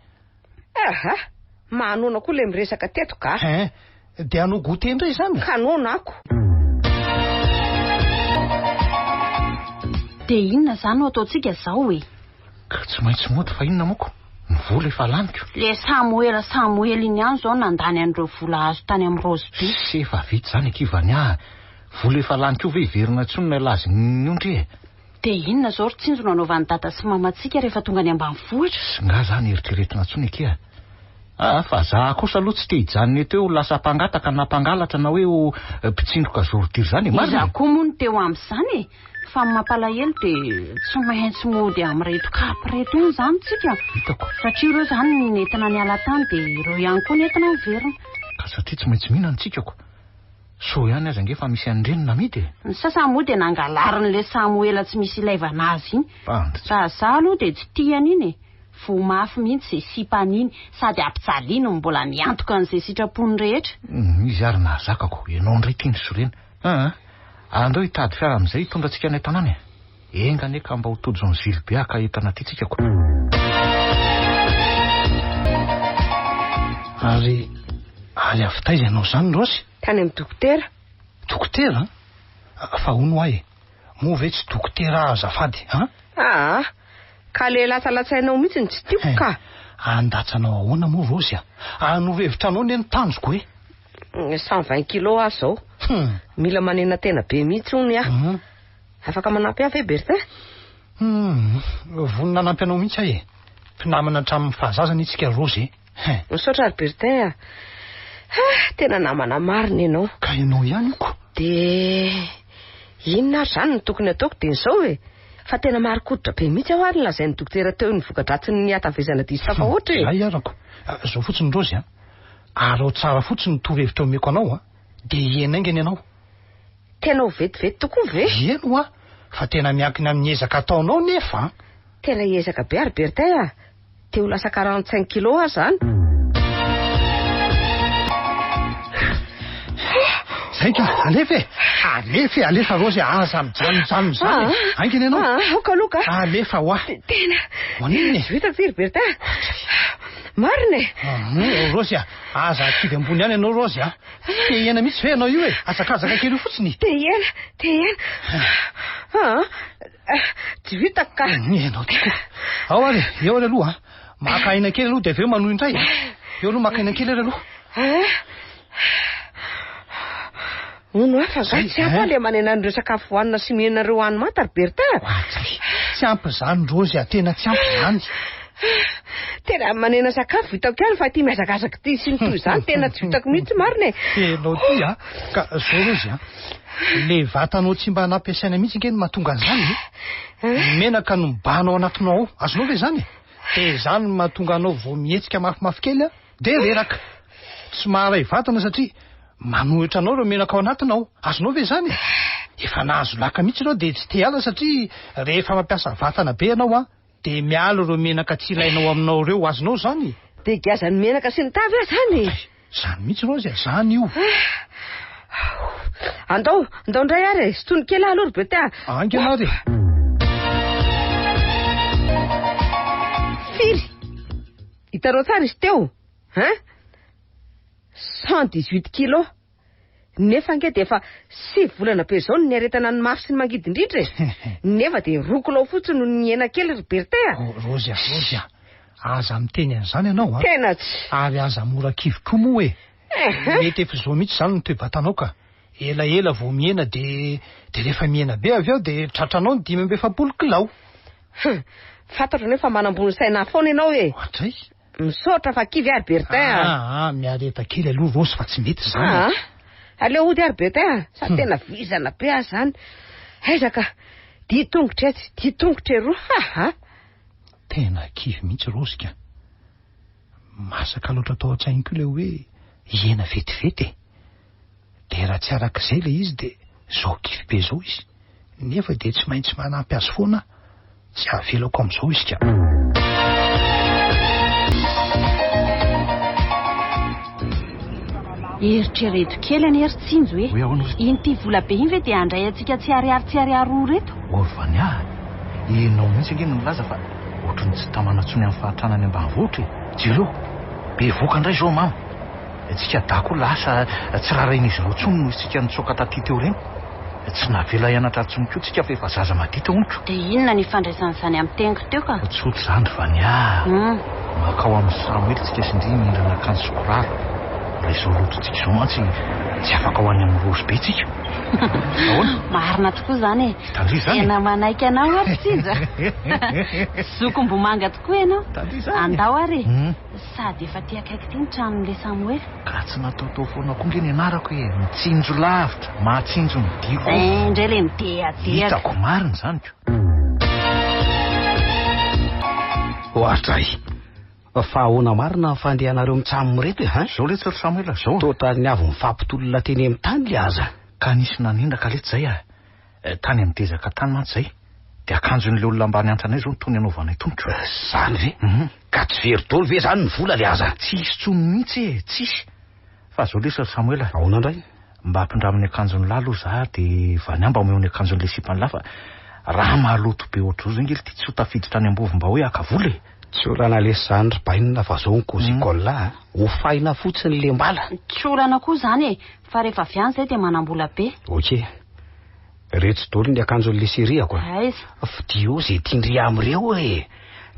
Aha! Mahanoana koa ilay miresaka teto ka! Hein! Dia hanao goûter indray izany? Ka noana ako! Dia inona izany no ataontsika izao e? Ka tsy maintsy mody fa inona moko? Ny vola efa laniko. Le Samoela Samoela iny ihany izao nandany an'ireo vola azo tany amin'ny Rose Be. Sy efa vita izany akia Vania a! Vola efa lany koa ve hiverina intsony ilay laza ny ondry e? Dia inona izao ry Tsinjo no hanaovan'i Dada sy Mamantsika rehefa tonga any ambanivohitra? Sy nga zany eritreretina intsony akia? Aa fa za kosa aloha tsy te hijanona eto hoe ho lasa mpangataka na mpangalatra na hoe ho mpitsindroka zorodir zany e, marina Iza e? koa moa no te ho amin'izany e? Fa ny mampalahelo dia tsy maintsy mody amin'ireto kapy ireto ihany izany tsika. Hitako. Satria ireo izany nentina niala tany dia ireo ihany koa nentina niverina. Ka satria tsy maintsy mihinana tsika ko. Soa ihany aza ange fa misy an'ireny namidy e. Ny sasany moa dia nangalarin'ilay Samoela tsy misy ilaivana azy iny. Bandy. Raha izaho aloha dia tsy tia an'iny e. Voa mafy mihitsy izay sipany iny, sady ampijaliany no mbola miantoka an'izay sitrapony rehetra. Izy ary nahazakako, ianao indray ity no sorena. Aa, andao hitady fiara amin'izay hitondra antsika any an-tanàna e. Enga anie ka mba ho tojo ny zily be haka entana aty tsika ko. Ary, ary avy taiza ianao izany Raosy? Tany amin'ny dokotera. Dokotera? Fa hono hoa e, moa ve tsy dokotera aho azafady an? Aa, ka le latsalatsainao mihitsy no tsy tiako ka. Handatsa anao ahoana moa Raosy a? Hanoro hevitra anao anie ny tanjoko e. 120 kilos aho izao. Mila manena tena be mihitsy hono aho. Afaka manampy ahy ve Bertin? Hum, vonona hanampy anao mihitsy aho e. Mpinamana hatramin'ny fahazazana isika Rose e. Hein. Misaotra ry Bertin a. Ah, tena namana marina ianao. Ka ianao ihany io ko. Dia inona ary izany no tokony hataoko dia izao e? Fa tena marin-koditra be mihitsy aho ary nolazain'ny dokotera teo ny voka-dratsin'ny hatavezana diso tafahoatra e. Zay arako. Izao fotsiny Rose a. Araho tsara fotsiny ny torohevitra omeko anao a. Dia hihena haingana ianao. Tena ho vetivety tokoa ve? Eny hoa, fa tena miankina amin'ny ezaka ataonao nefa an! Tena hiezaka be ary Bertin a! Te ho lasa 45 kilos aho zany. Zay ka, alefa e! Alefa e, alefa Rose a, aza mijanonjanona izany e! Haingana ianao! Ah, aoka aloha ka! Alefa hoa! Tena, Maninona e? tsy vitako ity ry Bertin a! Marina e! Rose a, aza kivy ambony ihany ianao Rose a! Te hihena mihitsy ve ianao io e? Hazakazaka kely io fotsiny. Te hihena, te hihena. Ah, tsy vitako ka. Ianao tokoa. Ao ary, eo ary aloha. Maka aina kely aloha dia avy eo manohy indray. Eo aloha maka aina kely ary aloha. Hono aho fa angaha tsy ampy aho ilay manena an'ireo sakafo hohanina sy mihinana ireo hani-manta ry Bertin a? Tsy ampy izany Rozy a, tena tsy ampy izany. Tena manena sakafo vitako ihany fa ity mihazakazaka ity sy ny toy izany tena tsy vitako mihitsy marina e. Enao ity a, ka zao Rozy a, le vatanao tsy mba nampiasaina mihitsy ange no mahatonga an'izany e. Ny menaka no mibahana ao anatinao ao, azonao ve izany e? Dia izany no mahatonga anao vao mihetsika mafimafy kely a, dia reraka. Tsy maharay vatana satria manohitra anao ireo menaka ao anatinao, azonao ve izany e? Efa nahazo laka mihitsy ianao dia tsy te hiala satria rehefa mampiasa vatana be ianao a, Dia miala ireo menaka tsy ilainao aminao ireo, azonao izany? Dia giazan'ny menaka sy ny tavy aho izany e! Izany mihitsy Raozy a, izany io. Andao, andao indray ary e, sintono kely aho aloha ry Bety a! Haingana ary e! Firy? Hitanao tsara izy teo, hein? 118 kilos. Nefa ange dia efa 9 volana be izao no niaretana ny mafy sy ny mangidy indrindra e! Nefa dia 2 kilao fotsiny no nihena kely ry Bertin a! Oh, Rozy a, Rozy a! Aza miteny an'izany ianao a! Tena tsy. Ary aza mora kivy koa moa e! Mety efa izao mihitsy izany ny toe-batanao ka! Elaela vao mihena dia dia rehefa mihena be avy eo dia tratranao ny 45 kilao. Hum! Fantatro anefa fa manambony saina ahy foana ianao e! Ohatray! Misaotra fa kivy ary Bertin a! Aa, miareta kely aloha Rose fa tsy mety izany e. Aa, aleo hody ary Bertin a! Sa tena vizana be aho izany. Aiza ka! Dia tongotra etsy, dia tongotra eroa, haha! Tena kivy mihitsy Rose ka. Masaka loatra tao an-tsainy koa ilay hoe hihena vetivety e. Dia raha tsy arak'izay ilay izy dia izao kivy be izao izy. Nefa dia tsy maintsy manampy azy foana aho. Tsy avelako amin'izao izy ka. Eritrereto kely anie ry Tsinjo e. Hoe ahoana ozy? Inty vola be iny ve dia handray antsika tsy ariary tsy ariary roa ireto? Orvania a! Ianao mihitsy ange no nilaza fa ohatry ny tsy tamana intsony amin'ny fahantrana any ambanivohitra e! Jereo! Bevohoka indray izao mama! Tsika dahy koa lasa tsy rarahin'izy ireo intsony noho isika nitsoaka taty teo ireny. Tsy navela hianatra intsony koa tsika fa efa zaza maditra hono ko. Dia inona ny ifandraisan'izany amin'ny teniko teo ka? Tsotra izany ry Vania a! Mankao amin'i Samoela tsika sy ndry mihindrana akanjo sy kiraro. Raha izao lotontsika izao mantsy tsy afaka ho any amin'ny Rose be tsika. Ahoana? Marina tokoa izany e! Tandria izany e! Tena manaiky anao aho ry Tsinjo a! Zokim-bomanga tokoa ianao. Tandria izany e! Andao ary e! Sady efa aty akaiky ity ny tranon'ilay Samoela. Ka tsy nataotao foana koa nge ny anarako e! Mitsinjo lavitra, mahatsinjo ny dia koa. Zay indray ilay midehadehaka. Hitako marina izany ko. Ohatray. Fa ahoana marina ny fandehanareo mitsam ireto e han? Zao letsy ry Samoela, zao. Toa ny avy mifampitolona teny amin'ny tany le aza. Ka nisy nanendaka letsy zay a. Tany amin'ny dezaka tany mantsy zay. Dia akanjon'ilay olona ambany antranay zao no tony anaovanay toniko. Zany ve? Ka tsy very daholo ve zany ny vola le aza? Tsisy intsony mihitsy e, tsisy. Fa zao lesy ry Samoela. Ahoana indray? Mba ampindramo ny akanjon'ny lahy aloha za dia Vania mba omeo ny akanjon'ilay sipan'ny lahy fa raha maloto be ohatr'izao zay nge ity tsy ho tafiditra any am-bovy mba hoe haka vola e. Tsy olana lesy zany ry bainina fa zao ny kozikol a, hofaina fotsiny le mbala. Tsy olana koa zany e, fa rehefa avy any zay dia manam-bola be. Ok. Retsy daholo ny akanjon'le seriako a. Aiza? Fidio ze tian-dry amin'ireo e.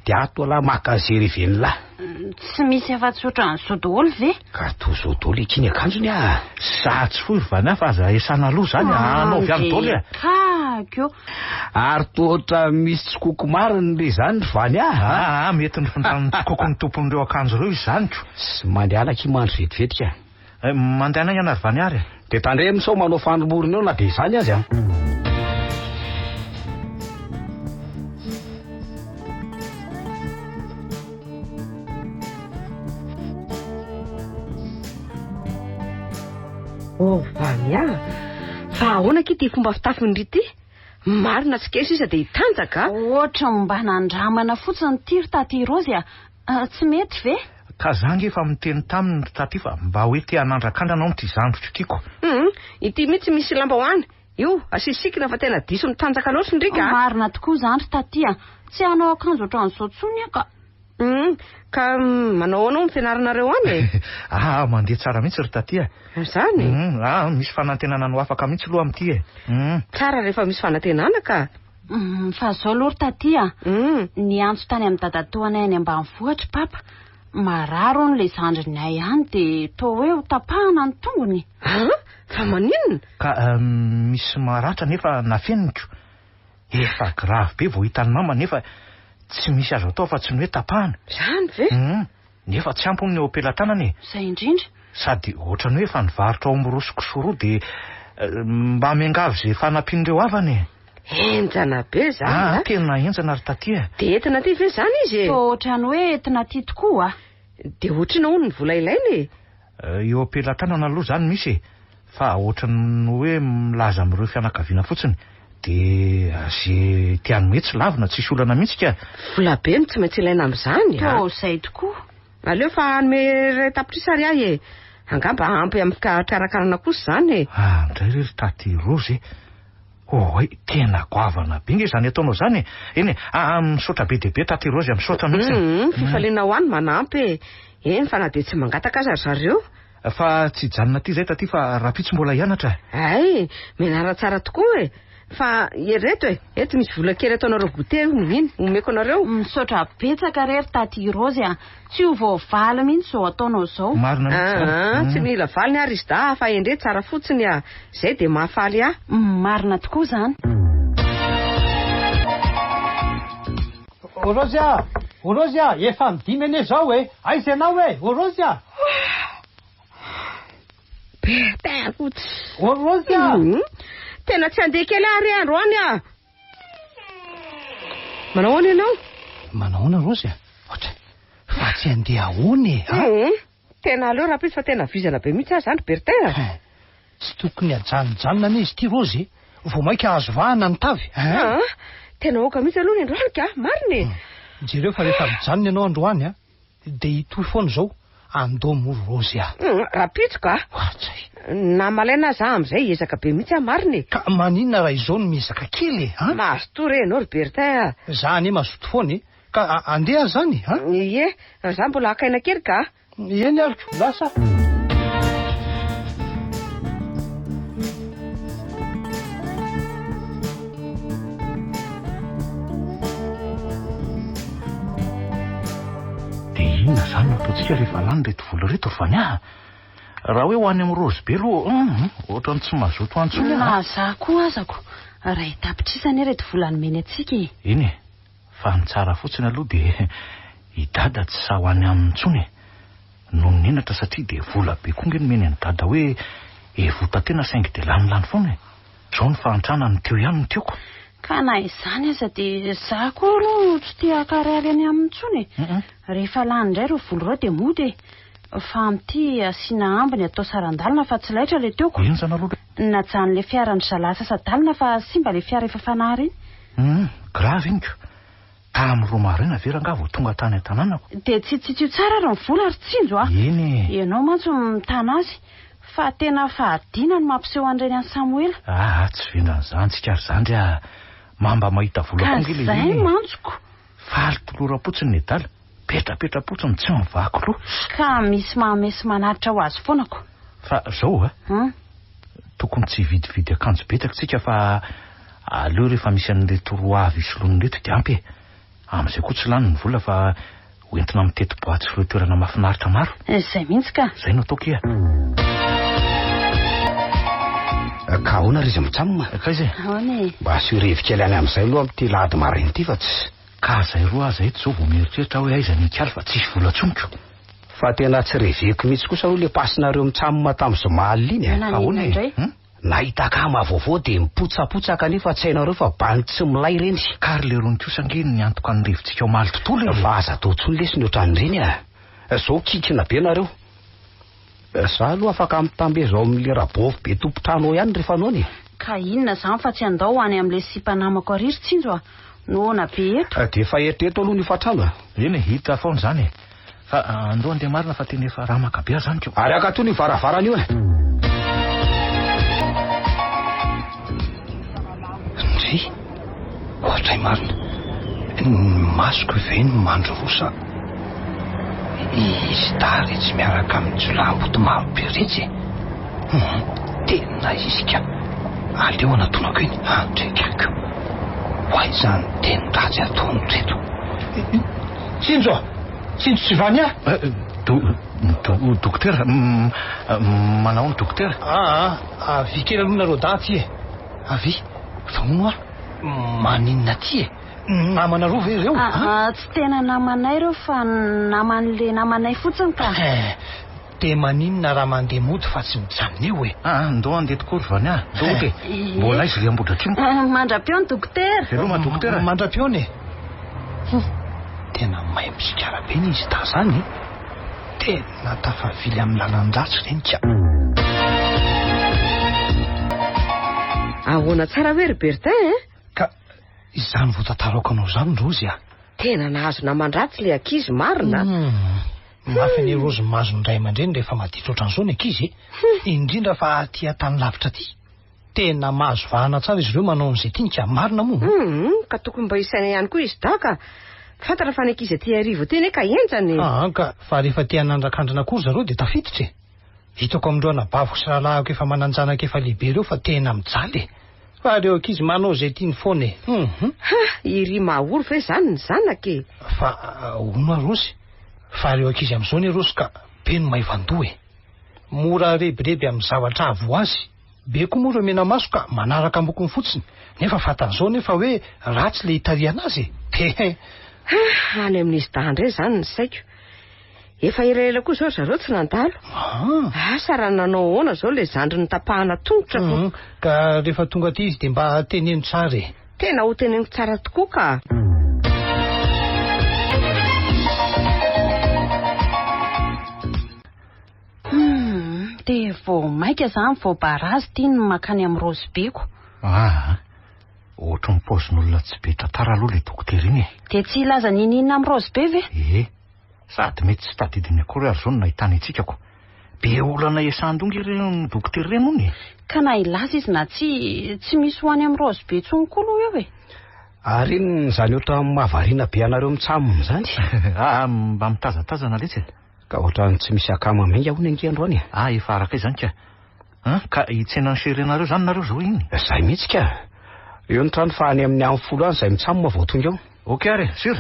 Dia ato alah maka ze reven'lah. Tsy misy afa-tsy ohatran'izao daholo ve? Ka toa zao daholo eky ny akanjony a. Za tsy fohy ry Vania fa aza esana aloha zany a, anaovy any daholo e. Kakio. Ary toa ohatran'ny misy tsikoko marina le izany ry Vania a. Aa, mety ny findran'ny tsikoko ny tompon'ireo akanjo ireo izy zany ko. Sy mandehana akia mandry vetivety ka. Mandehana ihany ry Vania ary e. Dia tandremo sao manao fanomorona eo na dia izany aza a. Oh Vania, fa ahoana akia ity fomba fitafin'ndry ity? Marina tsy kely sisa dia hitanjaka a! Ohatra mba nandramana fotsiny ity ry Taty Raozy a! Tsy mety ve? Ka za nge efa miteny taminy ry Taty fa mba hoe te hanandrakandrana hono ity zandriko ity ko! Hum, ity mihitsy misy lambahoany. Io, asio sikina fa tena diso mitanjaka loatra ndry ka! Marina tokoa izany ry Taty a! Tsy hanao akanjo ohatran'izao intsony aho ka! Hum, ka manao ahoana hono ny fianaranareo any e? Ah, mandeha tsara mihitsy ry Taty a! Izany? Hum, ah, misy fanantenana ny ho afaka mihitsy aloha amin'ity e! Hum. Tsara rehefa misy fanantenana ka! Hum, fa izao aloha ry Taty a! Niantso tany amin'ny dadatoanay any ambanivohitra i Papa. Marary hono ilay zandrinay any dia toa hoe ho tapahana ny tongony. An? Fa maninona? Ka misy maratra nefa nafeniko. Efa grave be vao hitan'i mama nefa tsy misy azo atao afa-tsy ny hoe tapahana. Izany ve? Hum, nefa tsy ampy hono ny eo am-pelatanana e. Izay indrindra. Sady ohatran'ny hoe efa nivarotra omby roa sy kisoa roa dia mba miangavy izay fanampian'ireo havana e. Henjana be izany a! Ah, tena henjana ry Taty a! Dia entina aty ve izany izy e? Toa ohatran'ny hoe entina aty tokoa a! Dia ohatr'inona hono ny vola ilaina e? Eo am-pelatanana aloha izany misy e! Fa ohatran'ny hoe milaza amin'ireo fianakaviana fotsiny. Dia ze te hanome tsy lavina, tsisy olana mihitsy ka! Vola be no tsy maintsy ilaina amin'izany a! Toa izay tokoa. Aleo fa hanome iray tapitrisa ary ahy e! Angamba ampy amin'ny fikarakarana kosa izany e! Ah, indray re ry Taty Rose e! Oay, tena goavana be nge izany ataonao izany e! Eny e, ah, misaotra be dia be Taty Rose a, misaotra mihitsy e! Hum, fifaliana ho ahy ny manampy e! Eny fa na dia tsy mangataka aza ry zareo. Fa tsy hijanona aty izay Taty fa rahampitso mbola hianatra e! Hay, mianara tsara tokoa e! Fa ireto e, eto misy vola kely ataonareo goûter hono iny, omeko anareo. Misaotra betsaka re ry Taty Rose a! Tsy ho voavaly mihitsy izao ataonao izao. Marina mihitsy izany. Aa, tsy mila valiny ary izy dahy fa endrey tsara fotsiny a! Izay dia mahafaly ahy. Marina tokoa izany. O Rozy a! O Rozy a! Efa amin'ny dimy anie izao e! Aiza ianao e? O Rozy a! Be fotsy. O Rozy a! Tena tsy handeha kely aho re androany a! Manao ahoana ianao? Manao ahoana Rozy a? Ohatra, fa tsy handeha ahoana e? A? Tena aleo rahampitso fa tena vizana be mihitsy aho izany ry Bertin a! Tsy tokony hajanojanona anie izy ity Rozy e! Vao mainka azo vahana ny tavy a! Tena aoka mihitsy aloha ny androany ka! Marina e! Jereo fa rehefa mijanona ianao androany a, dia hitohy foana izao, andao moa Rozy a! Rahampitso ka! Ohatray! Na malaina aza aho amin'izay hiezaka be mihitsy aho marina e! Ka maninona raha izao no miezaka kely e! A? Mazotoa re ianao ry Bertin a! Za anie mazoto foana e! Ka andeha aza izany a! Ie, za mbola haka aina kely ka! Eny ary ko, lasa. Dia inona izany no ataontsika rehefa lany ireto vola ireto ry Vania a? Raha hoe ho any amin'ny Rose be aloha, hum, ohatran'ny tsy mazoto any intsony aho. Na za koa aza ko, iray tapitrisa anie ireto vola nomeny antsika e. Eny e, Fa ny tsara fotsiny aloha dia i Dada tsy sahy ho any aminy intsony e! Noho ny henatra satria dia vola be koa nge nomeny an'i Dada hoe hevota tena saingy dia lanilany foana e! Izao ny fahantrana ny teo ihany no tiako. Ka na izany aza dia za koa aloha tsy te hankarary any aminy intsony e. Rehefa lany indray ireo vola ireo dia mody e. Fa amin'ity asiana ambiny atao saran-dalana fa tsy laitra ilay teoko. Inona izany aloha? Najanon'ilay fiaran-dry zalahy sasa-dalana fa simba ilay fiara efa fanary iny. Hum, grave iny ko. Tamin'ny roa maraina ve rangaha vao tonga tany an-tanànako? Dia tsitsitsio tsara ary ny vola ry Tsinjo a! Eny e! Ianao mantsy no mitana azy. Fa tena fahadiana ny mampiseho an'ireny an'i Samoela. Aa, tsy vendran'izany tsika ry zandry a! Mamba mahita vola koa ange Ka ilay izay iny e! mantsy ko! Faly toloram-potsiny nedala, petrapetra-potsiny tsy mivaky loha. Ka misy manome sy manatitra ho azy foana ko! Fa zao a! Hum. Tokony tsy hividividy akanjo betsaka tsika fa aleo rehefa misy an'ireto roa avy hisoloana ireto dia ampy e! Amin'izay koa tsy lany ny vola fa ho entina mitety boaty sy ireo toerana mahafinaritra maro. Izay mihitsy ka! Izay no ataoko e! Ka ahoana ry izy mitsam? Kaiza e? Ahoana e? Mba asio revy kely any amin'izay aloha amin'ity lahady maraina ity fa tsy. Ka izay roa aza eto izao vao mieritreritra aho hoe aiza ny hikaly fa tsisy vola intsony ko. Fa tena tsy reveko mihitsy kosa aloha le pasinareo mitsam tamin'ny zoma alina iny e. Naninona Ahoana e? indray? Hum? Nahita akama vaovao dia mipotsapotsa kanefa tsy hainareo fa bandy tsy milay ireny. Ka ry lerony kosa ange ny antoka ny revontsika omaly tontolo e. Fa aza atao intsony lesy ny ohatran'ireny a. Zao kikina be nareo. Za aloha afaka mitambezo ao amin'le rabôvy be tompon-trano ao ihany rehefa noana e. Ka inona izany fa tsy andao ho any amin'ilay sipa namako ary ry Tsinjo a. Noana be eto. Dia efa eritrereto aloha ny hofantrano a. Eny e, hita foana izany e. Fa andao andeha marina fa tena efa ramaka be aho izany ko. Ary akatony io varavarana io e. Ndry, ohatray marina. Ny masoko ve no mandroso sa izy dahy retsy miaraka amin'ny jiolahimboto maro be retsy e? Hum, tena izy ka. Aleo anatonako iny, andrekako. Ho aiza ny teny ratsy ataony reto? Tsinjo a! Tsinjo tsy vania? Do, do, dokotera, manao ny dokotera? Aa, avia kely aloha nareo dahy aty e! Avia, fa hono hoa, maninona aty e? Namanareo ve ireo? Aa, tsy tena namanay ireo fa naman'le namanay fotsiny ka. Eh, dia maninona raha mandeha mody fa tsy mijanona eo e? Aa, ndao handeha tokoa ry Vania, ndao hody e! Ie. Mbola aiza ry Ambohidratrimo? Mandra-peo ny dokotera. Veloma dokotera. Mandra-pihaona e! Hum, tena mahay misigara be ny izy dahy zany e! Tena tafavily amin'ny lalan-dratsy ireny ka! Ahoana tsara hoe ry Bertin eh? Ka izany vao tantaraoko anao izany Rozy a! Tena nahazo naman-dratsy ilay ankizy marina a! Hum, mafy anie Rozy ny mahazo ny ray aman-dreny rehefa maditra ohatran'izao ny ankizy e! Indrindra fa aty an-tany lavitra aty. Tena mahazo vahana tsara izy ireo manao an'izay tiany ka, marina moa? Hum, ka tokony mba hisaina ihany koa izy dahy ka. Fantatra fa ny ankizy aty Iarivo aty anie ka henjana e. Aa ka, fa rehefa te hanandrak'andrana koa ry zareo dia tafiditra e. Hitako amin'ireo anabaviko sy rahalahiko efa manan-janaka efa lehibe ireo fa tena mijaly e. Fa ireo ankizy manao izay tiany foana e. Hum. Ha, iry mahory ve izany ny zanaka e? Fa hono aho Rozy, fa ireo ankizy amin'izao anie Rozy ka be no maivan-doha e. Mora rebireby amin'ny zavatra avo ho azy. Be koa moa ireo mena-maso ka manaraka ambokony fotsiny, nefa fantany izao nefa hoe ratsy ilay itarihana azy e! He! Ha! Any amin'izy dahy indray izany ny saiko. Efa elaela koa izao ry zareo tsy nandalo. Ah! Asa raha nanao ahoana izao ilay zandriny notapahana tongotra ko. Hum, ka rehefa tonga aty izy dia mba teneno tsara e! Tena ho teneniko tsara tokoa ka. Humm, dia vao maika zany vao barazy ity ny mankany amin'ny Rose-beko. Aa, ohatry ny paozin'olona tsy be tantara aloha ilay dokotera iny e. Dia tsy hilaza n'inon'inona amin'ny Rose-be ve? Ee, sady mety tsy tadidiny akory ary izao no nahitany antsika ko. Be olana iasandonga ireny dokotera ireny hono e. Ka na hilaza izy na tsia, tsy misy ho any amin'ny Rose-be intsony koa aloha eo e. Ary inona izany ohatran'ny mahavariana be anareo mitsam izany? Aa, mba mitazatazana letsy e. Ka ohatran'ny tsy misy akama mainga hono ange androany e. Ah, efa araka izany ka. An, ka hitsena ny chérie nareo izany nareo izao iny? Izay mihitsy ka. Eo ny trano fa any amin'ny amin'ny folo any izay mitsam vao tonga eo. Ok ary e, sûr.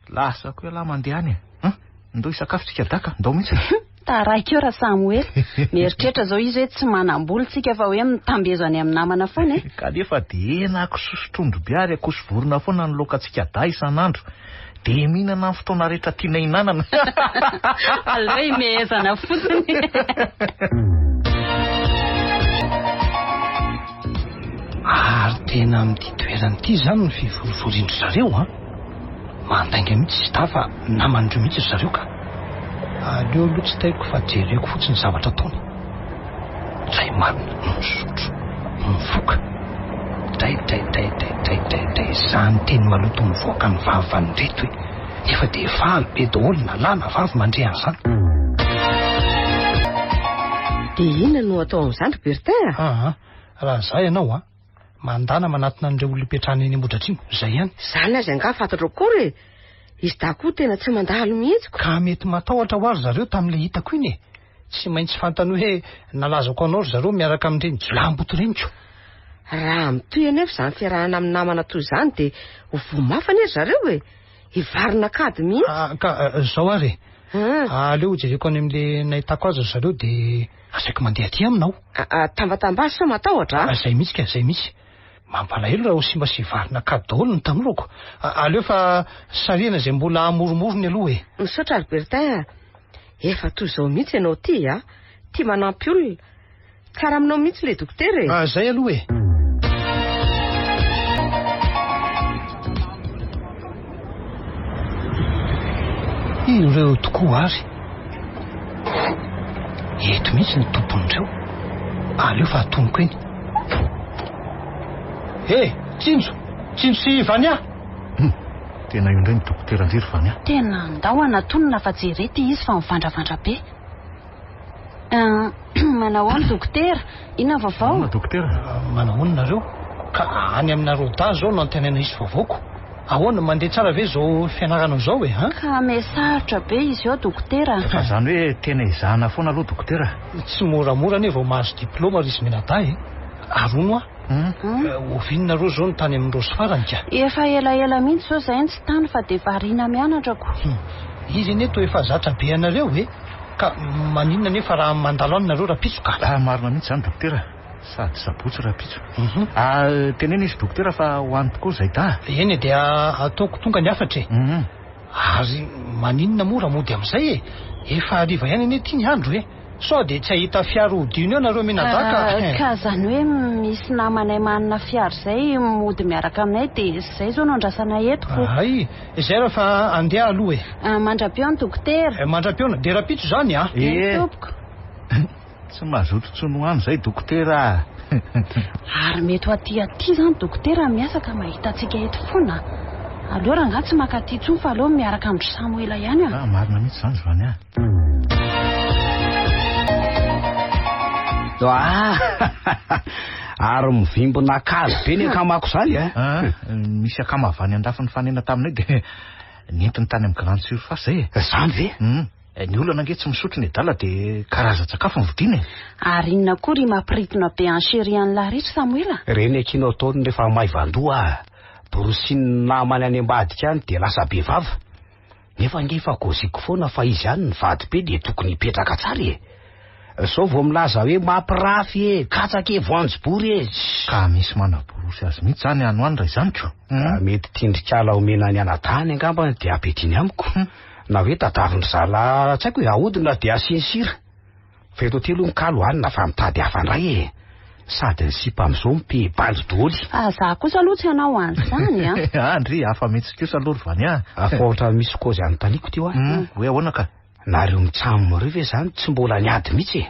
Lasa koa ialahy mandeha any e. An, ndao hisakafo tsika daka, ndao mihitsy. Taraiky eo Rasamoela. Mieritreritra izao izy hoe tsy manam-bola tsika fa hoe mitambezo any amin'ny namana foana e. Kanefa dia hena kisoa sy trondro be ary akoho sy vorona foana ny laokantsika dahy isan'andro. Dia mihinana amin'ny fotoana rehetra tiana hinanana. Aleo himehezana fotsiny. Ary tena amin'ity toerana ity izany no fivorivorian-dry zareo an! Mandainga mihitsy izy dahy fa naman'ireo mihitsy ry zareo ka! Aleo aloha tsy tairiko fa jereko fotsiny ny zavatra ataony. Dray marina, misotro, mifoka. Dray dray dray dray dray dray dray izany teny maloto mivoaka ny vavan'ireto e! Nefa dia faly be daholo na lahy na vavy mandre an'izany. Dia inona no atao amin'izany ry Bertin a? Aa, raha izaho ianao an, mandàna manatona an'ireo olona ipetrahana eny Ambohidratrimo, izay ihany. Izany aza angaha fantatrao akory e! Izy dahy koa tena tsy mandalo mihitsy ko. Ka mety matahotra hoa ry zareo tamin'ilay hitako iny e! Tsy maintsy fantany hoe nalazako anao ry zareo miaraka amin'ireny jiolahimboto ireny ko. Raha mitohy anefa izany fiarahana amin'ny namana toy izany dia ho voa mafy anie ry zareo e! Hivarina an-kady mihitsy. Ah, ka izao ary e. Aleo hojereko any amin'ilay nahitako azy ry zareo dia asaiko mandeha aty aminao. Tambatambazo sao matahotra a! Izay mihitsy ka, izay mihitsy. Mampalahelo raha ho simba sy hivarina an-kady daholo ny tanorako. Aleo fa sarihana izay mbola amoromorony aloha e. Misaotra ry Bertin a! Efa toy izao mihitsy ianao ity a! Tia manampy olona. Tsara aminao mihitsy ilay dokotera e! Ah, zay aloha e! Ireo tokoa ary. Eto mihitsy ny tompon'ireo. Aleo fa atonoko eny. He, Tsinjo! Tsinjo sy Vania! Hum, tena io indray ny dokotera ndry ry Vania. Tena andao anatonona fa jereo ity izy fa mivandravandra be. Manao ahoana dokotera? Inona ny vaovao? Ahoana dokotera? Manao ahoana nareo? Ka any aminareo dahy izao no antenaina hisy vaovaoko. Ahoana, mandeha tsara ve izao fianarana izao e? An? Ka me sarotra be izy eo dokotera. Fa izany hoe tena ezahana foana aloha dokotera. Tsy moramora anie vao mahazo diplaoma ry izy mianadahy e. Ary hono hoa, oviana nareo izao no tany amin'i Raosy farany ka? Efa elaela mihitsy izao izahay no tsy tany fa dia variana mianatra ko. Izy anie toa efa zatra be anareo e. Ka maninona anefa raha mandalo any nareo rapitso ka? Ah, marina mihitsy izany dokotera. Sady sabotsy rapitso. Ah, teneno izy dokotera fa ho any tokoa izay dahy. Eny e, dia ataoko tonga ny hafatra e. Ary maninona moa raha mody amin'izay e? Efa hariva ihany anie ity ny andro e. Sao dia tsy hahita fiara hodiana eo nareo mianadahy ka. Ka izany hoe misy namanay manana fiara izay mody miaraka aminay dia izay izao no andrasanay eto ko. Hay, izay raha fa andeha aloha e. Mandra-pihaona ny dokotera. Mandra-pihaona, dia rahampitso izany a. Eny tompoko. Tsy mazoto intsony ho any izay dokotera a. Ary mety ho aty aty izany dokotera miasa ka mahita antsika eto foana. Aleo rangahy tsy maka aty intsony fa aleo miaraka amin-dry Samoela ihany a. Ah, marina mihitsy izany Vany a. Ah! Ary mivimbina kaly be ny akamako izany a. Ah, misy akama avy any andafy nifanena taminay dia Nentiny tany amin'ny grande surface zay e. Zany ve? Hum. Ny olana ange tsy misotro ny adala dia karazan-tsakafo no vidiana e. Ary inona koa ry mampiritona be an'i chérie an'lah ry ry Samoela? Ireny akia no ataony rehefa maivan-doha a. Borosian'ny namany any ambadika any dia lasa be vava. Nefa ange efa kôziko foana fa izy ihany ny vady be dia tokony hipetraka tsara e. Zao vao milaza hoe mampirafy e, katsaka e, voanjobory e. Ka misy manaborosy azy mihitsy zany any ho any raha izany ko. Ka mety tindrikala omena ny anadahiny angamba dia ampidiny amiko. Na hoe tadavin-dry zalahy tsy haiko e, ahodina dia asiany sira. Fa eto aty aloha ny kalo hanina fa mitady hafa indray e. Sady ny sipa amin'izao mipehibandy doly. Fa za kosa aloha tsy hanao an'izany an. Andry, hafa mihitsy kosa aloha ry Vania. Fa ohatran'ny misy kôzy anontaniako ty hoa. Hoe ahoana ka? Nareo mitsam ireo ve zany tsy mbola niady mihitsy e?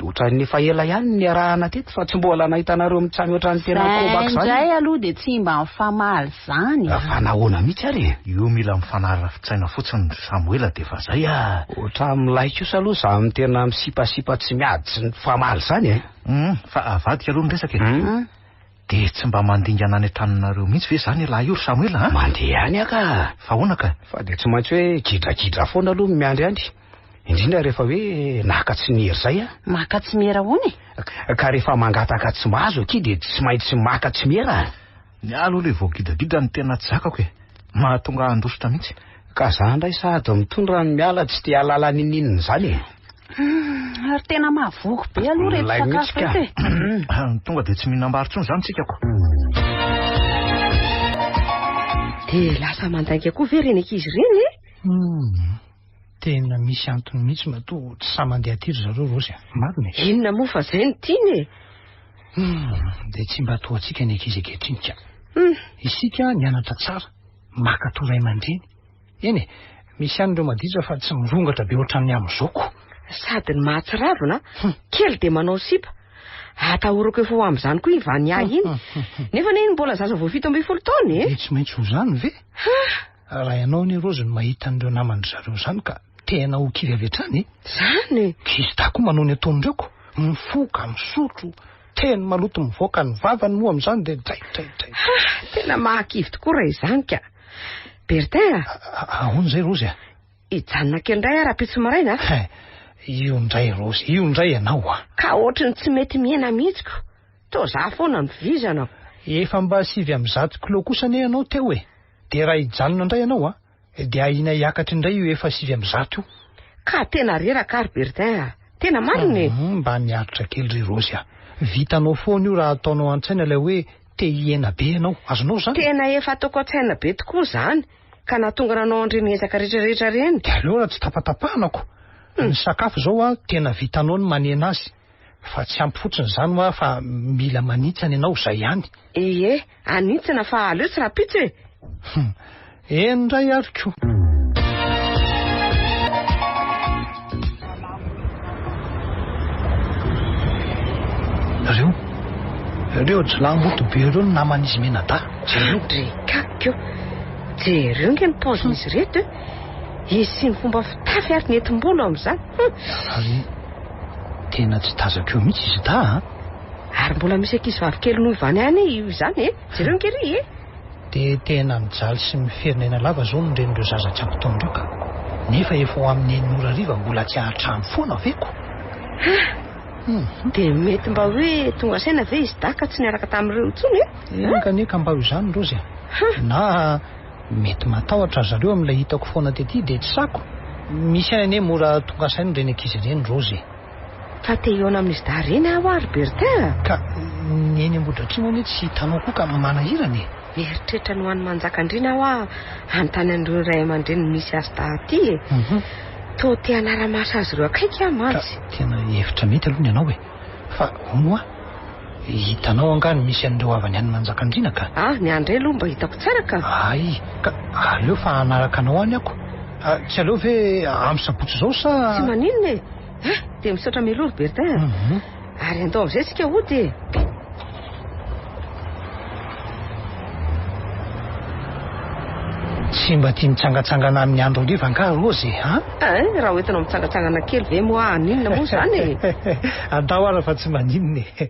Ohatran'ny efa ela ihany no niarahana teto fa tsy mbola nahita anareo mitsamy ohatran'ny tena kobaka izany. Zay indray aloha dia tsy mba mifamaly izany a. Fa nahoana mihitsy ary e? Io mila mifanara-tsaina fotsiny ry Samoela dia efa zay a. Ohatran'ny milay kosa aloha izany tena misipasipa tsy miady tsy mifamaly izany e. Hum, fa avadika aloha ny resaka e. Dia tsy mba mandingana any an-tranonareo mihitsy ve izany ialahy io ry Samoela a? Mandeha any aho ka. Fa ahoana ka? Fa dia tsy maintsy hoe gidragidra foana aloha no miandry any. Indrindra rehefa hoe naka tsy niery izay aho. Maka tsy miera ahoana e? Ka rehefa mangataka tsy mahazo akia dia tsy maintsy maka tsy miera a. Ny ahy aloha ilay voagidagidra no tena tsy zakako e. Mahatonga ahy handositra mihitsy. Ka za indray sady mitondra no miala tsy te hahalala ninoninona izany e. Ary tena mahavoky be aloha ireto Milay mihitsy sakafo ka. ireto e. Tonga dia tsy mihinam-bary intsony izany tsika ko. Dia lasa mandainga koa ve ireny ankizy ireny e? Hum, tena misy antony mihitsy matoa tsy sahy mandeha aty ry zareo Rozy a. Marina e. Inona moa fa izay no tiany e? Hum, dia tsy mba toa antsika ny ankizy ankehitriny ka. Isika nianatra tsara, maka toa ray aman-dreny. Eny e, misy ihany ireo maditra fa tsy mirongatra be ohatran'ny amin'izao ko. Sady ny mahatsiravina, kely dia manao sipa. Atahorako efa ho amin'izany koa iny Vania iny. Nefa anie iny mbola zaza vao 17 taona e. Dia tsy maintsy ho izany ve? Raha ianao anie Rozy no mahita an'ireo naman-dry zareo izany ka tena ho kivy avy hatrany e. Izany e. K'izy dahy koa manao ny ataon'ireo ko. Mifoka, misotro, teny maloto mivoaka ny vavany moa amin'izany dia dray dray dray. Tena mahakivy tokoa raha izany ka. Bertin a! Ahoana izay Rozy a? Hijanona kely indray aho rahampitso maraina a! Io indray Rozy, io indray ianao a! Ka ohatry ny tsy mety mihena mihitsy ko! Toa za foana no vizana. Efa mba 109 kilao kosa anie ianao teo e! Dia raha hijanona indray ianao a! Dia ahiana hiakatra indray io efa 109 io. Ka tena reraka aho ry Bertin a! Tena marina e! Mba miaritra kely ry Rozy a! Vitanao foana io raha ataonao an-tsaina ilay hoe te hihena be ianao. Azonao izany? Tena efa ataoko an-tsaina be tokoa izany, ka nahatonga nanao an'ireny ezaka rehetra rehetra ireny. Dia aleo raha tsy tapatapahana ko! Ny sakafo izao a, tena vitanao ny manena azy. Fa tsy ampy fotsiny izany hoa fa mila manitsana ianao, izay ihany. Ie, anintsina fa aleo tsy rahampitso e! Hum, eny indray ary ko! Ireo, ireo jiolahimboto be ireo no naman'izy mianadahy. Jereo. Ndry kakiko. Jereo nge ny paozin'izy ireto e! Izy sy ny fomba fitafy ary ny entim-bolo amin'izany. Hum! Ary tena tsy tazako eo mihitsy izy dahy a! Ary mbola misy ankizy vavy kely noho i Vany any io izany e! Jereo nge ry e! Dia tena mijaly sy miferinaina lava zao ny renin'ireo zaza tsy ampy taona ireo ka! Nefa efa ho amin'ny enina ora hariva mbola tsy hahatrano foana ve ko? Ha! Dia mety mba hoe tonga saina ve izy dahy ka tsy niaraka tamin'ireo intsony e? Enga anie ka mba ho izany Rozy a! Na mety matahotra ry zareo amin'ilay hitako foana tety dia tsy sako. Misy ihany anie mora tonga saina ireny ankizy ireny Rozy e! Fa te hihaona amin'izy dahy ireny aho ary Bertin a! Ka ny eny Ambohidratrimo anie tsy hitanao koa ka manahirana e! Mieritreritra ny ho any Manjakandriana aho a, hanontany an'ireo ray aman-dreniny misy azy dahy aty e! Toa te hanara-maso azy ireo akaiky aho mantsy. Ka tena hevitra mety aloha ny anao e! Fa hono hoa, hitanao angaha ny misy an'ireo havany any Manjakandriana ka? Ah, ny any indray aloha mba hitako tsara ka! Hay, ka aleo fa hanaraka anao any ako. Tsy aleo ve amin'ny sabotsy izao sa? Tsy maninona e! Ah, dia misaotra mialoha ry Bertin a. Ary andao amin'izay isika hody e. Tsy mba tia mitsangantsangana amin'ny andro hariva angaha Rose e, an? Ein, raha hoentinao mitsangantsangana kely ve moa haninona moa izany e? Andao ara fa tsy maninona e.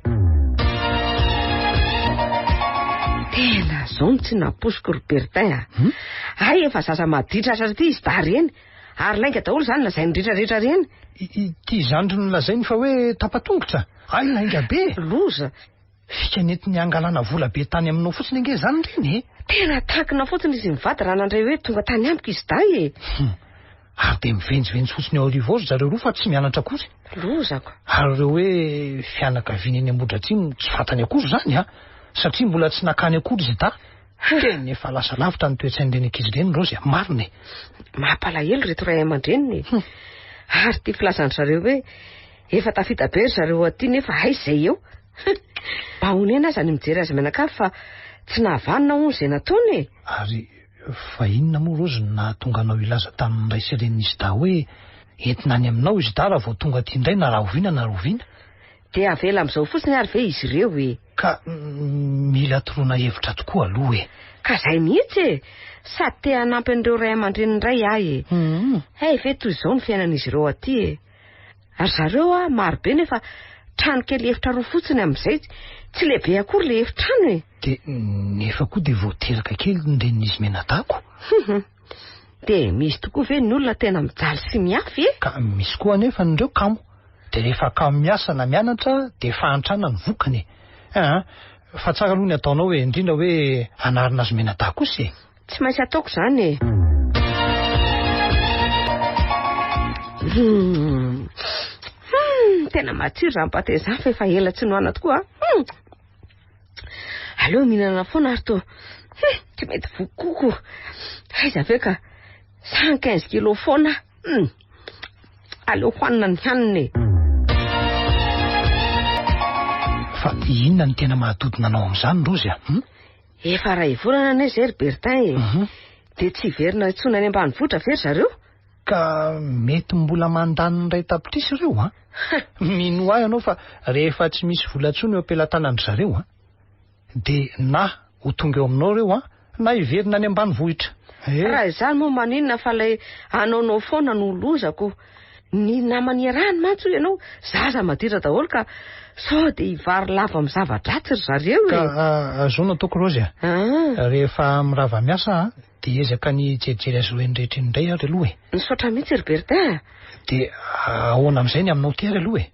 Tena izao no tsy nampoiziko ry Bertin a. Hay efa zaza maditra ity izy dahy ireny. Ary lainga daholo izany lazainy rehetra rehetra ireny. Ity zandriny nolazainy fa hoe tapa-tongotra. Hay lainga be e! Loza! Fika nentiny hangalana vola be tany aminao fotsiny ange izany ireny e! Tena tankina fotsiny izy mivady raha nandray hoe tonga tany amiko izy dahy e! Hum! Ary dia mivenjivenjy fotsiny ao Arivo ao ry zareo roa fa tsy mianatra akory. Lozako! Ary ireo hoe fianakaviana eny Ambohidratrimo tsy fantany akory izany an! Satria mbola tsy nakany akory izy dahy. Tena efa lasa lavitra ny toe-tsain'ireny ankizy ireny Rozy a, marina e! Mampalahelo ireto ray aman-dreniny e! Ary ity filazan-dry zareo hoe efa tafita be ry zareo aty nefa aiza izay eo? Mba honena aza ny mijery azy mianakavy fa tsy nahavanona hono izay nataony e! Ary fa inona moa Rozy no nahatonga anao hilaza tamin'ny ray sy renin'izy dahy hoe entina any aminao izy dahy raha vao tonga aty indray na rahoviana na rahoviana? Dia avela amin'izao fotsiny ary ve izy ireo e? Ka mila toroana hevitra tokoa aloha e! Ka izay mihitsy e! Sady te hanampy an'ireo ray aman-dreny indray aho e! Hay ve toy izao ny fiainan'izy ireo aty e! Ry zareo a, maro be nefa trano kely efitra roa fotsiny amin'izay, tsy lehibe akory ilay efitrano e! Dia nefa koa dia vao teraka kely ny renin'izy mianadahy ko! Hum! Dia misy tokoa ve ny olona tena mijaly sy mihafy e? Ka misy koa anefa ireo kamo. Dia rehefa kamo miasa na mianatra dia fahantrana ny vokany e. Aa, fa tsara aloha ny ataonao e, indrindra hoe hanarina azy mianadahy kosa e. Tsy maintsy ataoko izany e. Hum, hum, tena matsiro izany pâté izany fa efa ela tsy nohanina tokoa a. Hum. Aleo mihinana foana ary toa hum, tsy mety voky koko. Aiza ve ka 115 kilos foana. Hum. Aleo hohanina ny hanina e. Fa inona no tena mahadodona anao amin'izany Rozy a? Hum? Efa iray volana anie izay ry Bertin e. Mhm. Dia tsy hiverina intsony any ambanivohitra ve ry zareo? Ka mety mbola mandany ny iray tapitrisa ireo an! Minoa ahy ianao fa rehefa tsy misy vola intsony eo am-pelatanan-dry zareo an! Dia na ho tonga eo aminao ireo an, na hiverina any ambanivohitra. Eh! Raha izany moa maninona fa ilay anaonao foana no lozako. Ny namany iarahany mantsy hoy ianao zaza maditra daholo ka sao dia hivary lava amin'ny zava-dratsy ry zareo e. Ka zao no ataoko Rozy a. Rehefa mirava miasa aho dia hiezaka ny hijerijery azy ireo eny rehetra eny indray aho ry aloha e. Misaotra mihitsy ry Bertin a. Dia ahoana amin'izay ny aminao ity ary aloha e?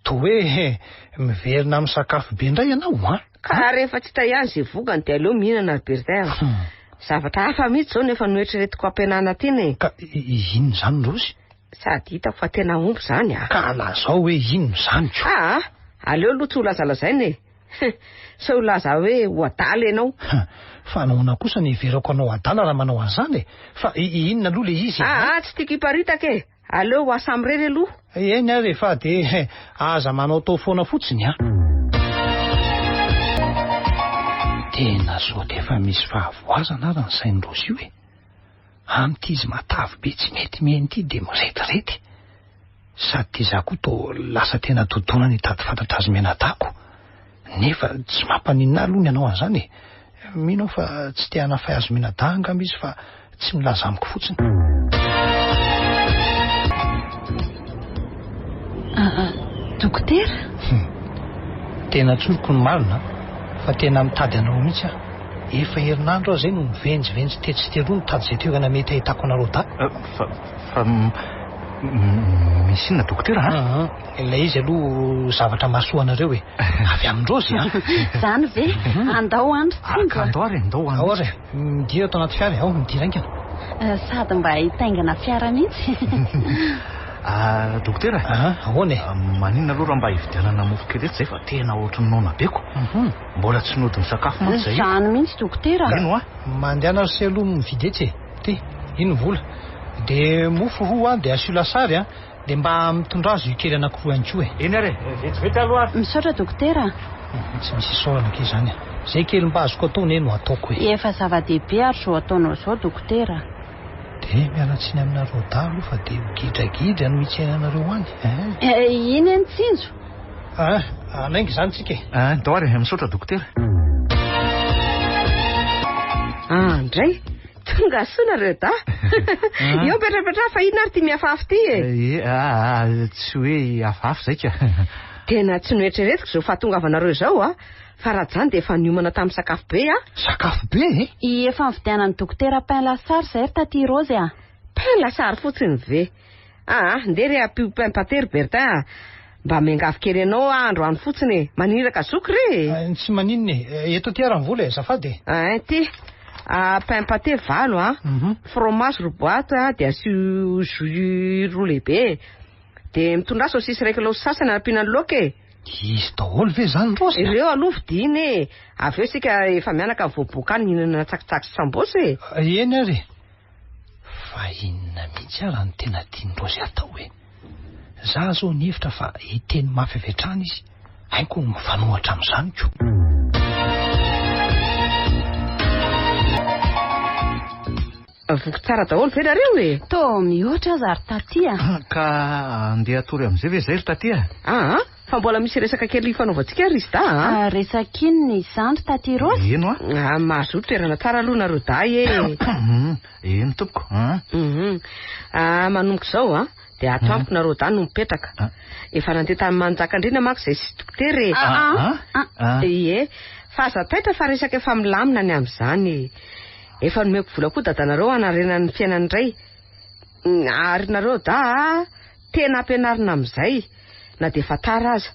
Toa hoe miverina amin'ny sakafo be indray ianao an? Ka rehefa tsy hita ihany izay vokany dia aleo mihinana ry Bertin a. Zavatra hafa mihitsy izao no efa noeritreretiko hampianarina tiana e. Ka inona izany Rozy? Sady hitako fa tena omby izany a. Ka lazao hoe inona izany ko. Aa, aleo aloha tsy ho lazalazaina e. Sao hilaza hoe ho adala ianao. Fa nahoana kosa no hiheverako anao adala raha manao an'izany e? Fa inona aloha ilay izy e? Aa, tsy tiako hiparitaka e. Aleo ho ahy samirery aloha. Eny ary e, fa dia aza manaotao foana fotsiny an. Tena sao dia efa misy fahavoazana ary ny sain'i Rozy io e. Amin'ity izy matavy be tsy mety mihaino ity dia miretirety. Sady ity izaho koa toa lasa tena dodona ny hitady fantatra azy mianadahy ko. Nefa tsy mampaninona ahy aloha ny hanao an'izany e. Mino aho fa tsy te hanafay azy mianadahy angamba izy fa tsy milaza amiko fotsiny. Dokotera? Hum. Tena tsoriko ny marina fa tena mitady anareo mihitsy aho. Efa herinandro aho izay no nivenjivenjy tetsy sy teroa nitady izay toerana mety hahitako anareo dahy. Fa, fa misy inona dokotera a? Ilay izy aloha zavatra mahasoa anareo e. Avy amin-dRozy an. Izany ve? Andao any ry Tsinjo a. Andao ary, andao any. Ao ary e. Midira ato anaty fiara e. Ao, midira haingana. Sady mba hitaingina fiara mihitsy. Dokotera? Ahoana e? Maninona aloha raha mba hividianana mofo kely eto izay fa tena ohatry ny noana be ko. Mbola tsy nody nisakafo mantsy izay. Izany mihitsy dokotera. Eny hoa. Mandehana ry se aloha mividy etsy e. Ty, iny ny vola. Dia mofo roa dia asio lasary an. Dia mba mitondrà jus kely anankiroa ihany koa e. Eny ary e. Vetivety aloha ary. Misaotra dokotera a. Tsy misy isaorana akia izany a. Izay kely mba azoko atao anie no ataoko e. Efa zava-dehibe ary izao ataonao izao dokotera a. Dia miala tsiny aminareo dahy aloha fa dia ho gidragidra no hitsena anareo any eh. Iny eny Tsinjo. Ah, hanainga izany tsika e. Ah, ndao ary e, misaotra dokotera. Ah, ndray. Tonga soa nareo dahy. Eo mipetrapetraha fa inona ary ity mihafahafa ity e? Eh, ah, ah, tsy hoe hafahafa izay ka. Tena tsy noeritreretiko izao fahatongavanareo izao a. Fa raha izany dia efa niomana tamin'ny sakafo be aho. Sakafo be e? Efa nividianan'ny dokotera pain lasary izay ry taty Rose a. Pain lasary fotsiny ve? Aa, ndeha re ampio pain pâté ry Bertin a. Mba miangavy kely anao aho androany fotsiny e. Maniraka zoky re e. Tsy maninona e. Eto aty ary ny vola e, azafady e. Ein ty. Pain pâté 8 a. Fromage 2 boîte a, dia asio jus 2 lehibe e. Dia mitondrà saosisy iray kilao sy sasany hanampiana ny laoka e. Izy daholo ve izany Rosa? Ireo aloha vidiana e. Avy eo isika efa mianaka voaboaka any mihinana tsakitsaky sy sambos e. Eny ary e. Fa inona mihitsy ara no tena tian'i Rozy atao e? Za zao nihevitra fa hiteny mafy avy hatrany izy, haiko ny mifanohatra amin'izany ko. Voky tsara daholo ve nareo e? Toa mihoatra aza ry Taty a! Ka andeha hatory amin'izay ve izay ry Taty a? Aa, fa mbola misy resaka kely hifanaovantsika ry Zda a! Resaka inona izany ry Taty Rose? Eny hoa. Ah, mahazoa toerana tsara aloha nareo dahy e! Eny tompoko a! Ah, manomboka izao a, dia ato amiko nareo dahy no mipetraka. Efa nandeha tany Manjakandriana manko izay sy dokotera e! Ie, fa aza taitra fa resaka efa milamina ny amin'izany e! Efa nomeko vola koa dadanareo hanarenany ny fiainany indray. Ary nareo dahy a, tena ampianarina amin'izay, na dia efa tara aza.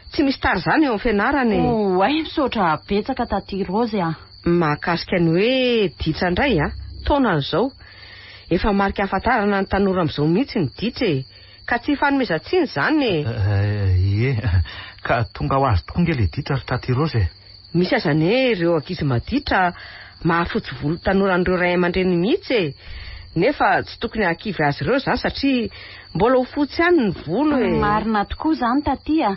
Tsy misy tara izany eo amin'ny fianarana e. Oay, misaotra betsaka taty Rose a. Mahakasika ny hoe ditra indray a, taonan'izao. Efa marika ahafantarana ny tanora amin'izao mihitsy ny ditra e. Ka tsy ifanomezan-tsiny izany e. Ie, ka tonga ho azy tokoa nge le ditra ry taty Rose e. Misy aza anie ireo ankizy maditra mahafotsy volo tanoran'ireo ray aman-dreniny mihitsy e! Nefa tsy tokony hahakivy azy ireo izany satria mbola ho fotsy ihany ny volo e! Marina tokoa izany taty a!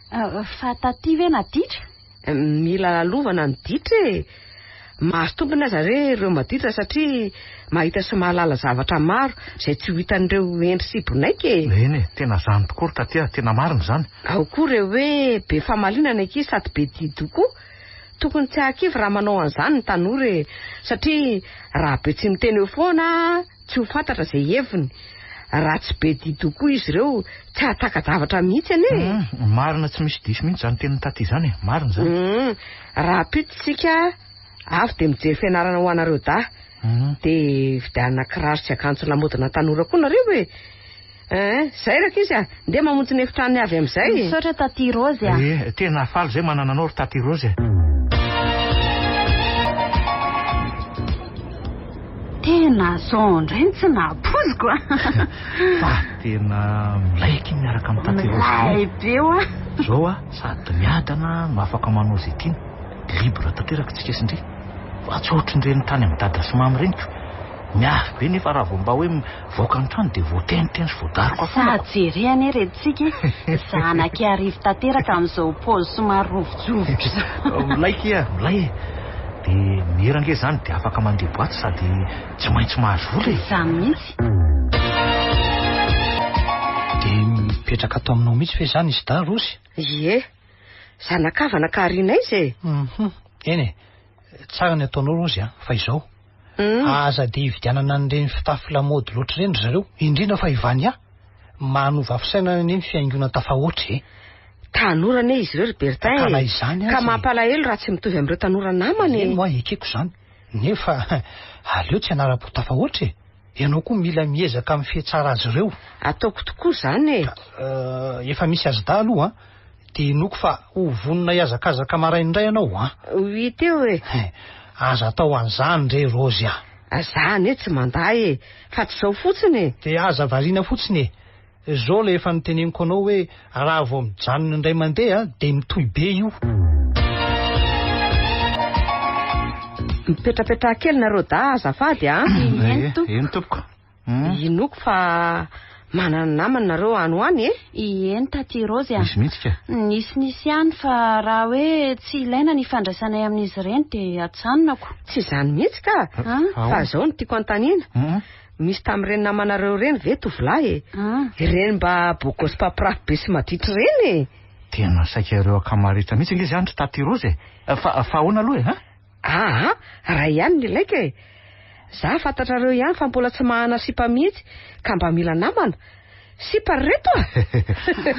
Fa taty ve naditra? Mila lalovana ny ditra e! Mahazo tombony aza re ireo maditra satria mahita sy mahalala zavatra maro izay tsy ho hitan'ireo hendry sy bonaika e! Eny e, tena zany tokoa ry taty a, tena marina izany. Ao koa ireo hoe be famaliana ny ankizy sady be dido koa. Tokony tsy hahakivy raha manao an'izany ny tanora e! Satria raha be tsy miteny eo foana tsy ho fantatra izay heviny. Raha tsy be dido koa izy ireo tsy hahataka-javatra mihitsy anie e! Hum, marina tsy misy diso mihitsy izany tenin'i Taty izany e! Marina izany. Hum, rahampitso isika avy dia mijery fianarana ho anareo dahy. Dia vidianina kiraro sy akanjo lamaodina tanora koa nareo e! Eh, zay rankizy a! Ndeha mamonjy ny efitranony avy amin'izay e! Misaotra Taty Rose a! Eh, tena faly izay manana anao ry Taty Rose e! Tena zao indray no tsy nahapoiziko a! Fa tena milay akia ny miaraka amin'i Taty Rose zao. Milay be hoa! Zao a, sady miadana no afaka manao izay tiana. Libre tanteraka tsika sy ndry. Fa tsy ohatrin'ireny tany amin'i Dada sy Mamy ireny ko. Miafy be nefa raha vao mba hoe mivoaka ny trano dia voateniteny sy voadaroka foana ko. Sa jere anie reto-tsika e! Zanak'i Arivo tanteraka amin'izao paozy somary rovidrovitra izao. Milay kia, milay e! Dia mira ange izany dia afaka mandeha boaty sady tsy maintsy mahazo vola e! Izany mihitsy. Dia mipetraka ato aminao mihitsy ve izany izy dahy Rossy? Ie. Zanak'havana ka ariana aiza e? Hum, eny e. Tsara ny ataonao Rozy a, fa izao. Aza dia ividianana an'ireny fitafy lamaody loatra ireny ry zareo, indrindra fa i Vania. Manova fisainana anie ny fihaingoana tafahoatra e. Tanora anie izy ireo ry Bertin e. Ka na izany aza Ka e. mampalahelo raha tsy mitovy amin'ireo tanora namany e. Eny moa ekeko izany, nefa aleo tsy hanara-po tafahoatra e. Ianao koa mila miezaka mifehy tsara azy ireo. Ataoko tokoa izany e. Ka efa misy azda aloha an. Dia inoako fa ho vonona hihazakazaka maraina indray ianao an. Ho hita eo e. Aza atao an'izany re Rozy a. Za anie tsy mandà e. Fa tsy izao fotsiny e. Dia aza variana fotsiny e. Izao ilay efa noteneniko anao hoe raha vao mijanona indray mandeha dia mitohy be io. Mipetrapetraha kely nareo dahy azafady a. Eny tompoko. Eny tompoko. Inoako fa manana namana nareo any ho any e. Eny taty Raozy a. Misy mihitsy ka. Nisinisy ihany fa raha hoe tsy ilaina ny ifandraisanay amin'izy ireny dia ajanonako. Tsy izany mihitsy ka. Fa izao no tiako anontaniana. Misy tamin'ireny namanareo ireny ve tovolahy e? Ireny mba bogosy mpampirafy be sy maditra ireny e? Tena saika ireo akama rehetra mihitsy ange izany ry Taty Rose e! Fa, fa ahoana aloha e, ha? Aa, ray ihany ny ilaiko e! Za fantatrareo ihany fa mbola tsy mahana sipa mihitsy ka mba mila namana. Sipa ry reto a!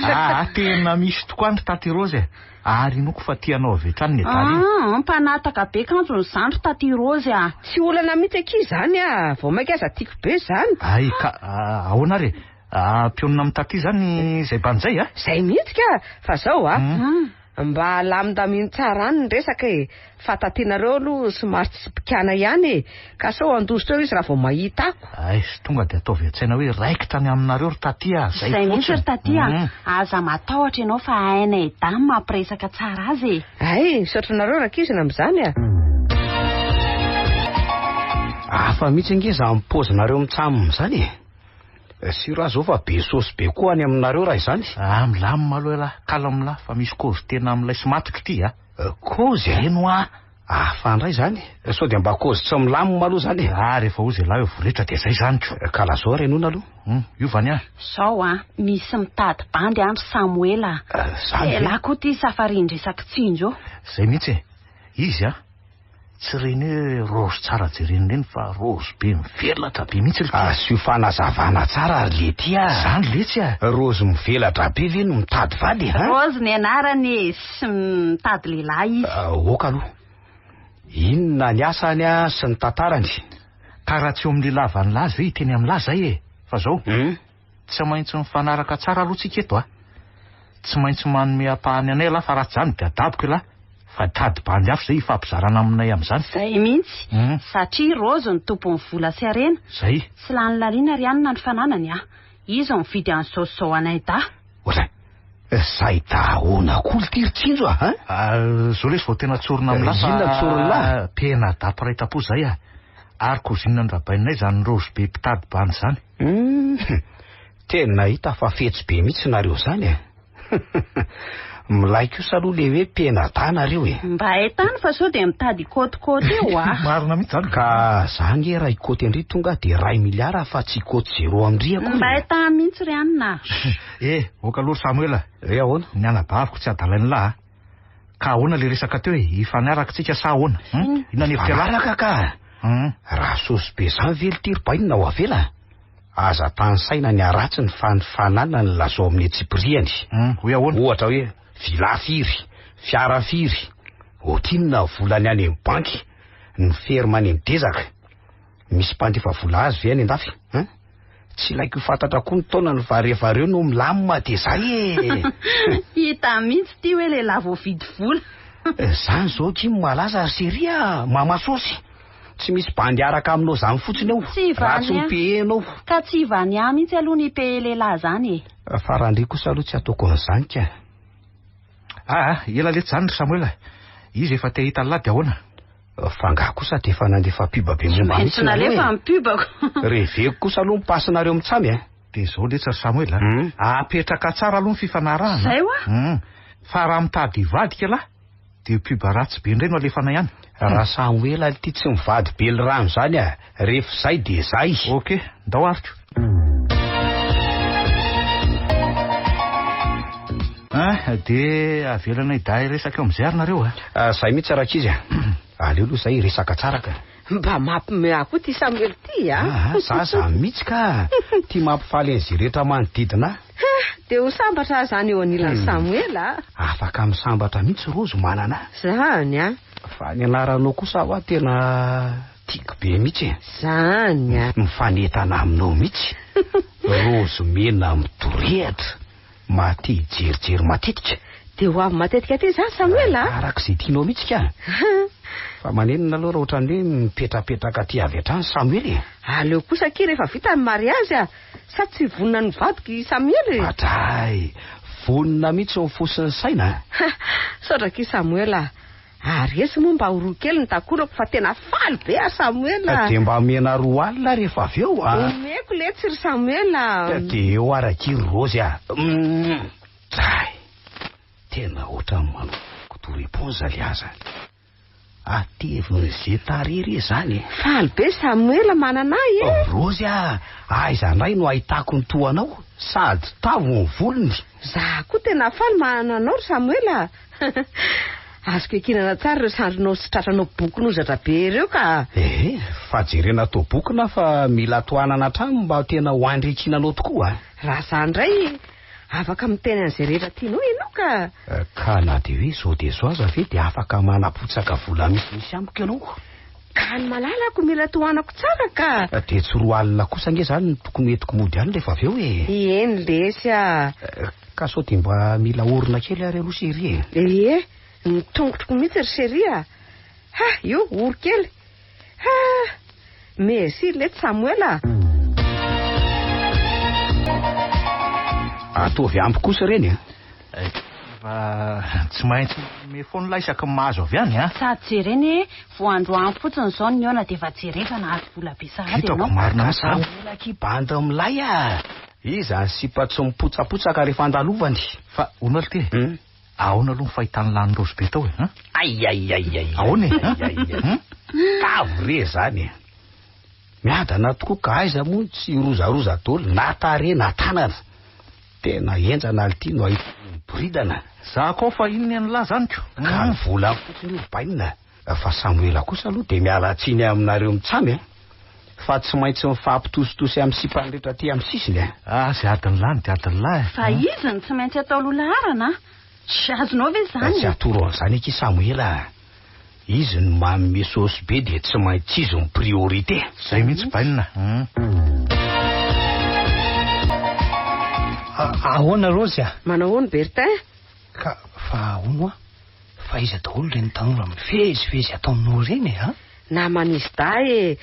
Aa, tena misy tokoa any ry Taty Rose e! Ary inoako fa tia anao avy hatrany ny adala iny. Aa, mpanataka be kanjo ny zandry Taty Rose a! Tsy olana mihitsy akia izany a! Vao mainka aza tiako be izany. Hay ka, ahoana ary e? Ampionona amin'i Taty izany izay bandy izay a? Izay mihitsy ka! Fa izao a! Mba alamindamino tsara any ny resaka e! Fa tatinareo aloha somary tsy mpikana ihany e! Ka sao handositra eo izy raha vao mahita ako. Aiss, tonga dia ataovy an-tsaina hoe raikitra ny aminareo ry Taty a! Zay Zay mihitsy fotsiny. ry Taty a! Aza matahotra ianao fa hainay dame mampiresaka tsara azy e! Hay, misaotra anareo rankizy na amin'izany a! Hafa mihitsy ange izany paozinareo mitsam izany e! Sur aho zao fa be saosy be koa any aminareo raha izany. Ah milamina aloha elah, calme lah fa misy kôzy tena milay sy matotra ity a. Kôzy a? Eny hoa. Hafa indray izany. Sao dia mba kôzy tsy milamina aloha izany e. Ah rehefa hozy elah hoe voretra dia zay izany ko. Ka lazao ary enona aloha. Hum, io va ny ahy? Zao an, misy mitady bandy any ry Samoela a. Zany ve? Elah koa ity safarin-dresak'i Tsinjo. Zay mihitsy e. Izy a. Tsy ireny hoe raozy tsara jerena ireny fa raozy be mivelatra be mihitsy ry ty. Asio fanazavana tsara ry lety a! Zany letsy a! Raozy mivelatra be ve no mitady vady a? Raozy ny anarany e, sy mitady lehilahy izy. Ok aloha. Inona ny asany sy ny tantarany? Ka raha tsy eo amin'ny lehilahy vanolahy ve hiteny amin'lah zay e! Fa zao, tsy maintsy mifanaraka tsara aloha tsika eto a! Tsy maintsy manome ampahany anay ialahy fa raha tsy izany dia adaboka ialahy fa hitady bandy hafa izay hifampizarana aminay amin'izany. Izay mihitsy, satria Rose no tompon'ny vola sy harena. Izay. Tsy lany laniana ry anona ny fananany a! Izy no mividy an'izao sy izao anay dahy. Ohatray, zay dahoana koa ity ry Tsinjo a! Hein? Izao lesy vao tena tsorina amin'lah fa. Inona tsorin'lah? Tena adapy iray tampo izay a! Ary cousine an-dRabainay izany Rose be mpitady bandy izany. Hum! Tena hita fa fetsy be mihitsy nareo zany e! Milay kosa aloha le hoe mpianadahy nareo e. Mba hay tany fa sao dia mitady hikaotikaoty eo ah. Marina mihitsy zany. Ka za nge raha hikaoty an-dry tonga dia ray miliara fa tsy hikaoty zéro amin-dry akory. Mba hay tany mihitsy ry anona. Eh, ok aloha ry Samoela. Hoe ahoana? Ny anabaviko tsy adalain'lah a. Ka ahoana le resaka teo e? Hifanaraka tsika sa ahoana? Hum? Inona ny hevitr'ialahy? Hifanaraka ka! Hum. Raha sosy be zany ve ry ry bainina ho avela? Aza tanisaina ny haratsiny fa ny fananany lazao amin'ny antsipiriany. Hum, hoe ahoana? Ohatra hoe villa firy, fiara firy, ohatrinona ny volany any amin'ny banky, ny ferme any amin'ny dezaka. Misy mpandefa vola azy ve any an-dafy? Hein? Tsy ilaiko ho fantatra koa ny taonany fa rehefa reo no milamina dia zay e! Hita mihitsy ity hoe lehilahy voavidy vola. Zany zao akia no malaza ry chérie a! Mama sôsy! Tsy misy bandy hiaraka aminao zany fotsiny eo Tsy raha tsy vany mi-payer enao. Ka tsy vany ahy mihitsy aloha ny hi-payer lehilahy zany e! Fa raha ndry kosa aloha tsy ataoko an'izany ka. Aa, ela letsy zany ry Samoela a! Izy efa te hahita an'lah dia ahoana? Fa angaha kosa dia efa nandefa pub be Tsy momba maintsy mihitsy nareo nalefa e? ny pub-ko. Reveko kosa aloha ny pasinareo mitsamy a! Dia izao letsy ry Samoela a! Hum. Apetraka tsara aloha ny fifanarahana. Zay hoa. Hum. Fa raha mitady hivadika ialahy dia pub ratsy be indray no alefanay any. Raha Samoela ity tsy mivady belirano izany a! Rehefa izay dia izay. Ok, ndao ariko. Ah, dia avelanay dahy hiresaka eo amin'izay ary nareo a. Ah, zay mihitsy rankizy a. Aleo aloha zay hiresaka tsara ka. Mba mampime ahy koa ity Samuel ity a. Ah, za za mihitsy ka. Tia mampifaly an'izay rehetra manodidina ahy. Dia ho sambatra aho izany eo anilan'i Samuel a. Afaka misambatra mihitsy Rojo manana ahy. Zany a. Fa ny anaranao kosa hoa tena tiako be mihitsy e. Zany a. Mifanentana aminao mihitsy. Rojo mena midorehitra. Maha-te hijerijery matetika. Dia ho avy matetika aty izany Samuel a! Araka izay tianao mihitsy ka! Fa manenina aloha raha ohatran'ny hoe mipetrapetraka aty avy hatrany Samuel e! Aleo kosa akia rehefa vita ny mariazy a! Sa tsy vonona ny vadiko i Samuel e? Adray! Vonona mihitsy ny fo sy ny saina a! Misaotra akia Samuel a! Ary etsy moa mba horoa kely ny takolako fa tena faly be aho Samuel a! Dia mba omena 20 rehefa avy eo a! Omeko letsy ry Samuel a! Dia eo ary akia ry Raozy a! Dray! Tena ohatran'ny manao couteau éponge le aza. Ateviny ze tarehy re zany e! Faly be Samuel manana ahy e! Raozy a! Aiza indray no ahitako ny toa anao? Sady tavo ny volony. Za koa tena faly manana anao ry Samuel a! Azoko iankinana tsara ireo sandrinao sy tratranao bokin'ozatra be ireo ka. Ehe, fa jerena atao bokona fa mila tohanana hatrany mba tena ho andriankinanao tokoa a. Raha za indray, afaka miteny an'izay rehetra tianao ianao ka. Ka na dia hoe izao dia izao aza ve dia afaka manapotsaka vola misimisy amiko ianao? Ka ny malalako mila tohanako tsara ka. Dia tsy 20 kosa ange izany no tokony hoentiko mody any rehefa avy eo e. Eny lesy a. Ka sao dia mba mila orona kely ary aloha chérie e. Ie, ny tongotroko mihitsy ry chérie a. Ha, io, oro kely. Ha, merci ry letsy Samuel a. Ataovy ampy kosa ireny a. Fa tsy maintsy manome foana lahy isaky ny mahazo avy any a. Sady jerena e, vao androany fotsiny izao ny nihaona dia efa jerena fa nahazo vola be sahady Hitako ianao. marina mihitsy izany. Samuel akia bandy milay a. Iza ny sipa tsy mipotsapotsa ka rehefa andalovany? Fa hono aloha ty e, Hum? ahoana aloha ny fahitan'i lany Raozy be tao e, hein? Ay ay ay ay. Ahoana e, hein? Ay, ay, ay. Hum? Tavo re zany e. Miadana tokoa ka aiza moa no tsy rozaroza daholo na tarehy na tanana. Tena henjana lty no ahitana miboridana. Za koa fa inona ian'lah zany ko? Ka ny vola fotsiny io ry bainina. Fa Samoela kosa aloha dia miala tsiny aminareo mitsamy a! Fa tsy maintsy mifampitositosy amin'ny sipany rehetra aty amin'ny sisiny a! Ah, zay adin'ny lahy no dia adin'ny lahy e! Fa izy no tsy maintsy atao loha laharana a! Tsy azonao ve izany Tsy e? atoro an'izany akia Samoela a! Izy no manome saosy be dia tsy maintsy izy no priorité. Zay mihitsy bainina a! Ahoana Raozy a? Manao ahoana Bertin? Ka fa hono hoa, fa iza daholo ireny tanora mivezivezy ato aminao ireny e, an? Naman'izy dahy e,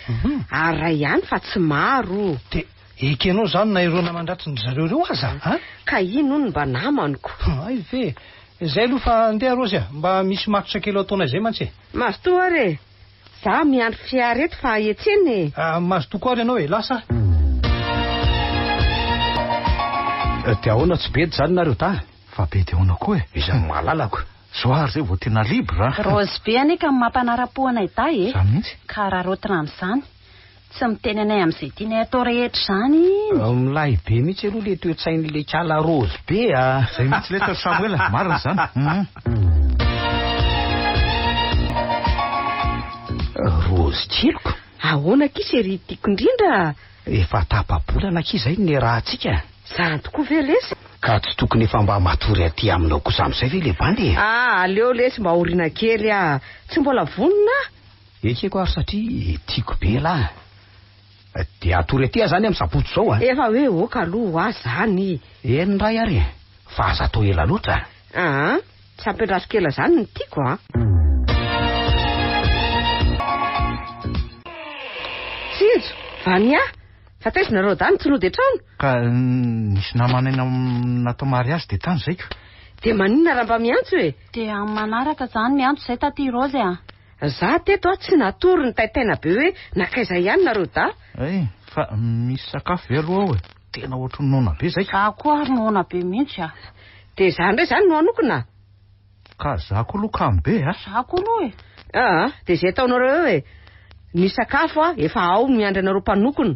ary ray ihany fa tsy maro. Dia ekenao izany na ireo naman-dratsin-dry zareo ireo aza, an? Ka iny hono mba namaniko. Hay ve? Izay aloha fa andeha Raozy a, mba misy matotra kely ao ataonay izay mantsy e. Mazotoa ary e! Za miandry fiara eto fa etsena e! Ah, mazotoa koa ary ianao e, lasa ah. Dia ahoana tsy bedy izany nareo dahy? Fa be dia ahoana koa e? Iza no mahalalako? Zao ary zay vao tena libre a! Raozy be anie ka mampanara-po anay dahy e! Zany mihitsy. Ka araraotina amin'izany. Tsy miteny anay amin'izay tianay atao rehetra izany iny. Milay be mihitsy aloha le toe-tsain'le kala Raozy be a! Zay mihitsy letsy ry Samoela, marina izany. Hum. Raozy keliko. Ahoana akia chérie tiako indrindra? Efa tapa-bolana akia izay no niarahantsika. Zany tokoa ve lesy? Ka tsy tokony efa mba matory aty aminao kosa amin'izay ve le bandy e? Ah, aleo lesy mba aoriana kely ah. Tsy mbola vonona aho. Ekeko ary satria tiako be elah. Dia hatory aty aho zany amin'ny sabotsy izao a. Efa hoe ok aloha ho ahy zany. Eny indray ary e. Fa aza atao ela loatra. Aa, tsy ampiandraso kely zany ny tiako a. Tsinjo, Vania, fa taiza nareo dahy no tsy nody an-trano? Ka nisy namanay natao mariazy dia tany zay ko. Dia maninona raha mba miantso e? Dia amin'ny manaraka zany miantso zay taty Raozy a. Za teto a tsy natory nitaitaina be hoe nankaiza ihany nareo dahy. Hay, fa misy sakafo ve aloha ao e? Tena ohatry ny noana be zay ka. Za koa ary noana be mihitsy a. Dia za indray zany no hanokona? Ka za koa aloha kamo be a. Za koa aloha e. Aa, dia izay ataonareo eo e. Ny sakafo a, efa ao miandry anareo mpanokona.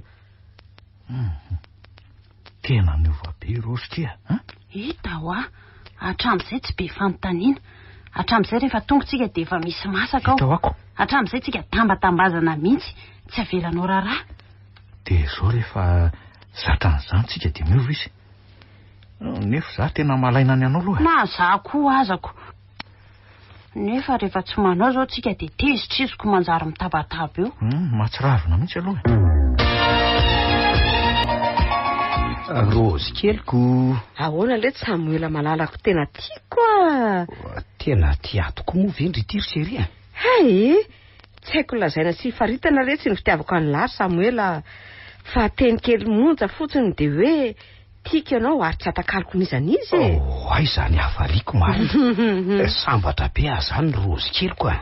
Tena niova be i Rose ty a. Hita hoa, hatramin'izay tsy be fanontaniana. Hatramin'izay rehefa tonga tsika dia efa misy masaka ao. Hita hoa ko. Hatramin'izay tsika tambatambazana mihitsy, tsy avelanao raharaha. Dia izao rehefa zatra an'izany tsika dia miova izy. Nefa za tena malaina ny anao aloha e. Na za koa azako. Nefa rehefa tsy manao izao tsika dia tezitra izy ko manjary mitabataba eo. Mahatsiravina mihitsy aloha e. Rose keliko. Ahoana letsy Samoela malalako tena tiako a. Tena tia ahy tokoa moa ve ndry ity ry chérie a? Hay! Tsy haiko lazaina sy faritana letsy ny fitiavako an'lah ry Samoela a. Fa teny kely monja fotsiny dia hoe Tiako ianao ary tsy atakaloko n'iza n'iza e! Oh, aiza ny hafaliako marina. Sambatra be aho izany ry Rose keliko a!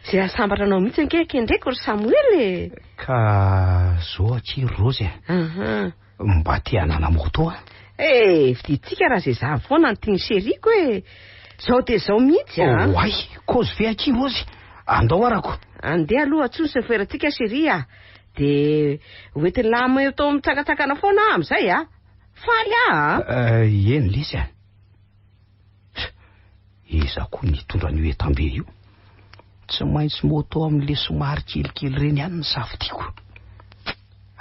Izay hahasambatra anao mihitsy ange kendreko ry Samoela e! Ka zao akia ry Rose a! Mba te hanana moto aho. Eh, vidintsika raha izay zany foana no tian'i chérie-ko e! Zao dia zao mihitsy a! Oay, kozy ve akia Rose? Andao arako. Andeha aloha antsoy ny chauffeur-ntsika chérie a! Dia ho entin'i Lama eo tao mitsangantsangana foana aho amin'izay a! Faly aho a! Eny lesy a! Iza koa no hitondra an'io entam-be io? Tsy maintsy moto amin'ilay somary kelikely ireny ihany ny safidiako.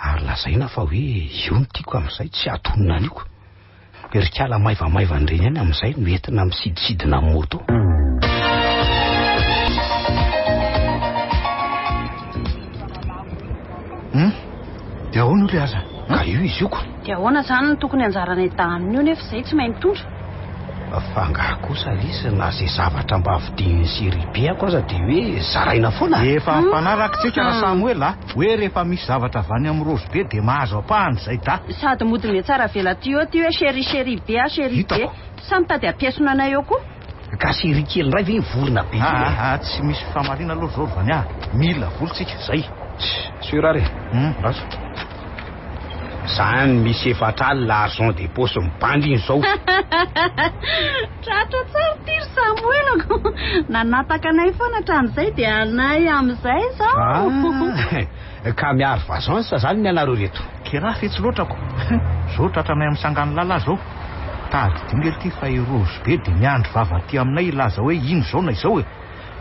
Ary lazaina fa hoe io no tiako amin'izay tsy hatonina an'io. Ry kala maivamaivana ireny ihany amin'izay no entina misidisidina amin'ny moto. Hum, dia ahoana io le aza? Ka io izy io ko. Dia ahoana izany no tokony anjaranay dahy amin'io nefa izay tsy mahay mitondra? Fa angaha kosa lesy na izay zavatra mba vidian'ny série B ako aza dia hoe zaraina foana? Efa mifanaraka tsika ra Samoela a! Hoe rehefa misy zavatra avy any amin'ny Rose be dia mahazo ampahany izay da. Sady mody mihatsara velatia eo ty hoe chérie chérie be a chérie be. Hitako. Sa mitady hampiesona anay eo koa? Ka chérie kely indray ve mivorona be io e? Aa tsy misy fifamaliana aloha zao ry Vania a! Mila vola tsika, zay. Sûr ary e? Hum, raso. Zany misy 40 argent de poche mibandy iny zao. Tratra tsara ity ry Samoelako. Nanapaka anay foana hatramin'izay dia anay amin'izay izao. Ah, ka miaro vagence zany ny anareo reto. Kiraha fetsy loatra ko. Zao tratranay amin'ny sangan'ny lala zao. Tadidio nge ity fa i Rose be dia miandry vava aty aminay hilaza hoe ino izao na izao e.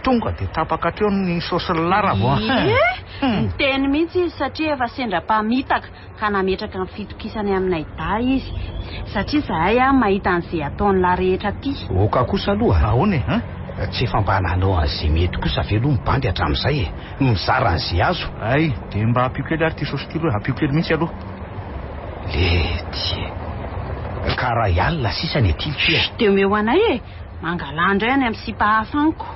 Tonga dia tapaka hatreo ny sauce lara vao Ie, niteny mihitsy izy satria efa sendra mpamitaka ka nametraka ny fitokisany aminay dahy izy satria izahay mahita an'izay ataon'lah rehetra aty. Oka kosa aloha. Ahoana e, hein? Tsy efa mba nanao an'izay mety kosa ve aloha ny bandy hatramin'izay e? Mizara an'izay azo. Hay, dia mba ampio kely ary ity sauce ity aloha e, ampio kely mihitsy aloha. Lety e! Ka raha alina sisa ny aty ity e. Dia omeo anay e! Mangalà indray any amin'ny sipa hafa any ko.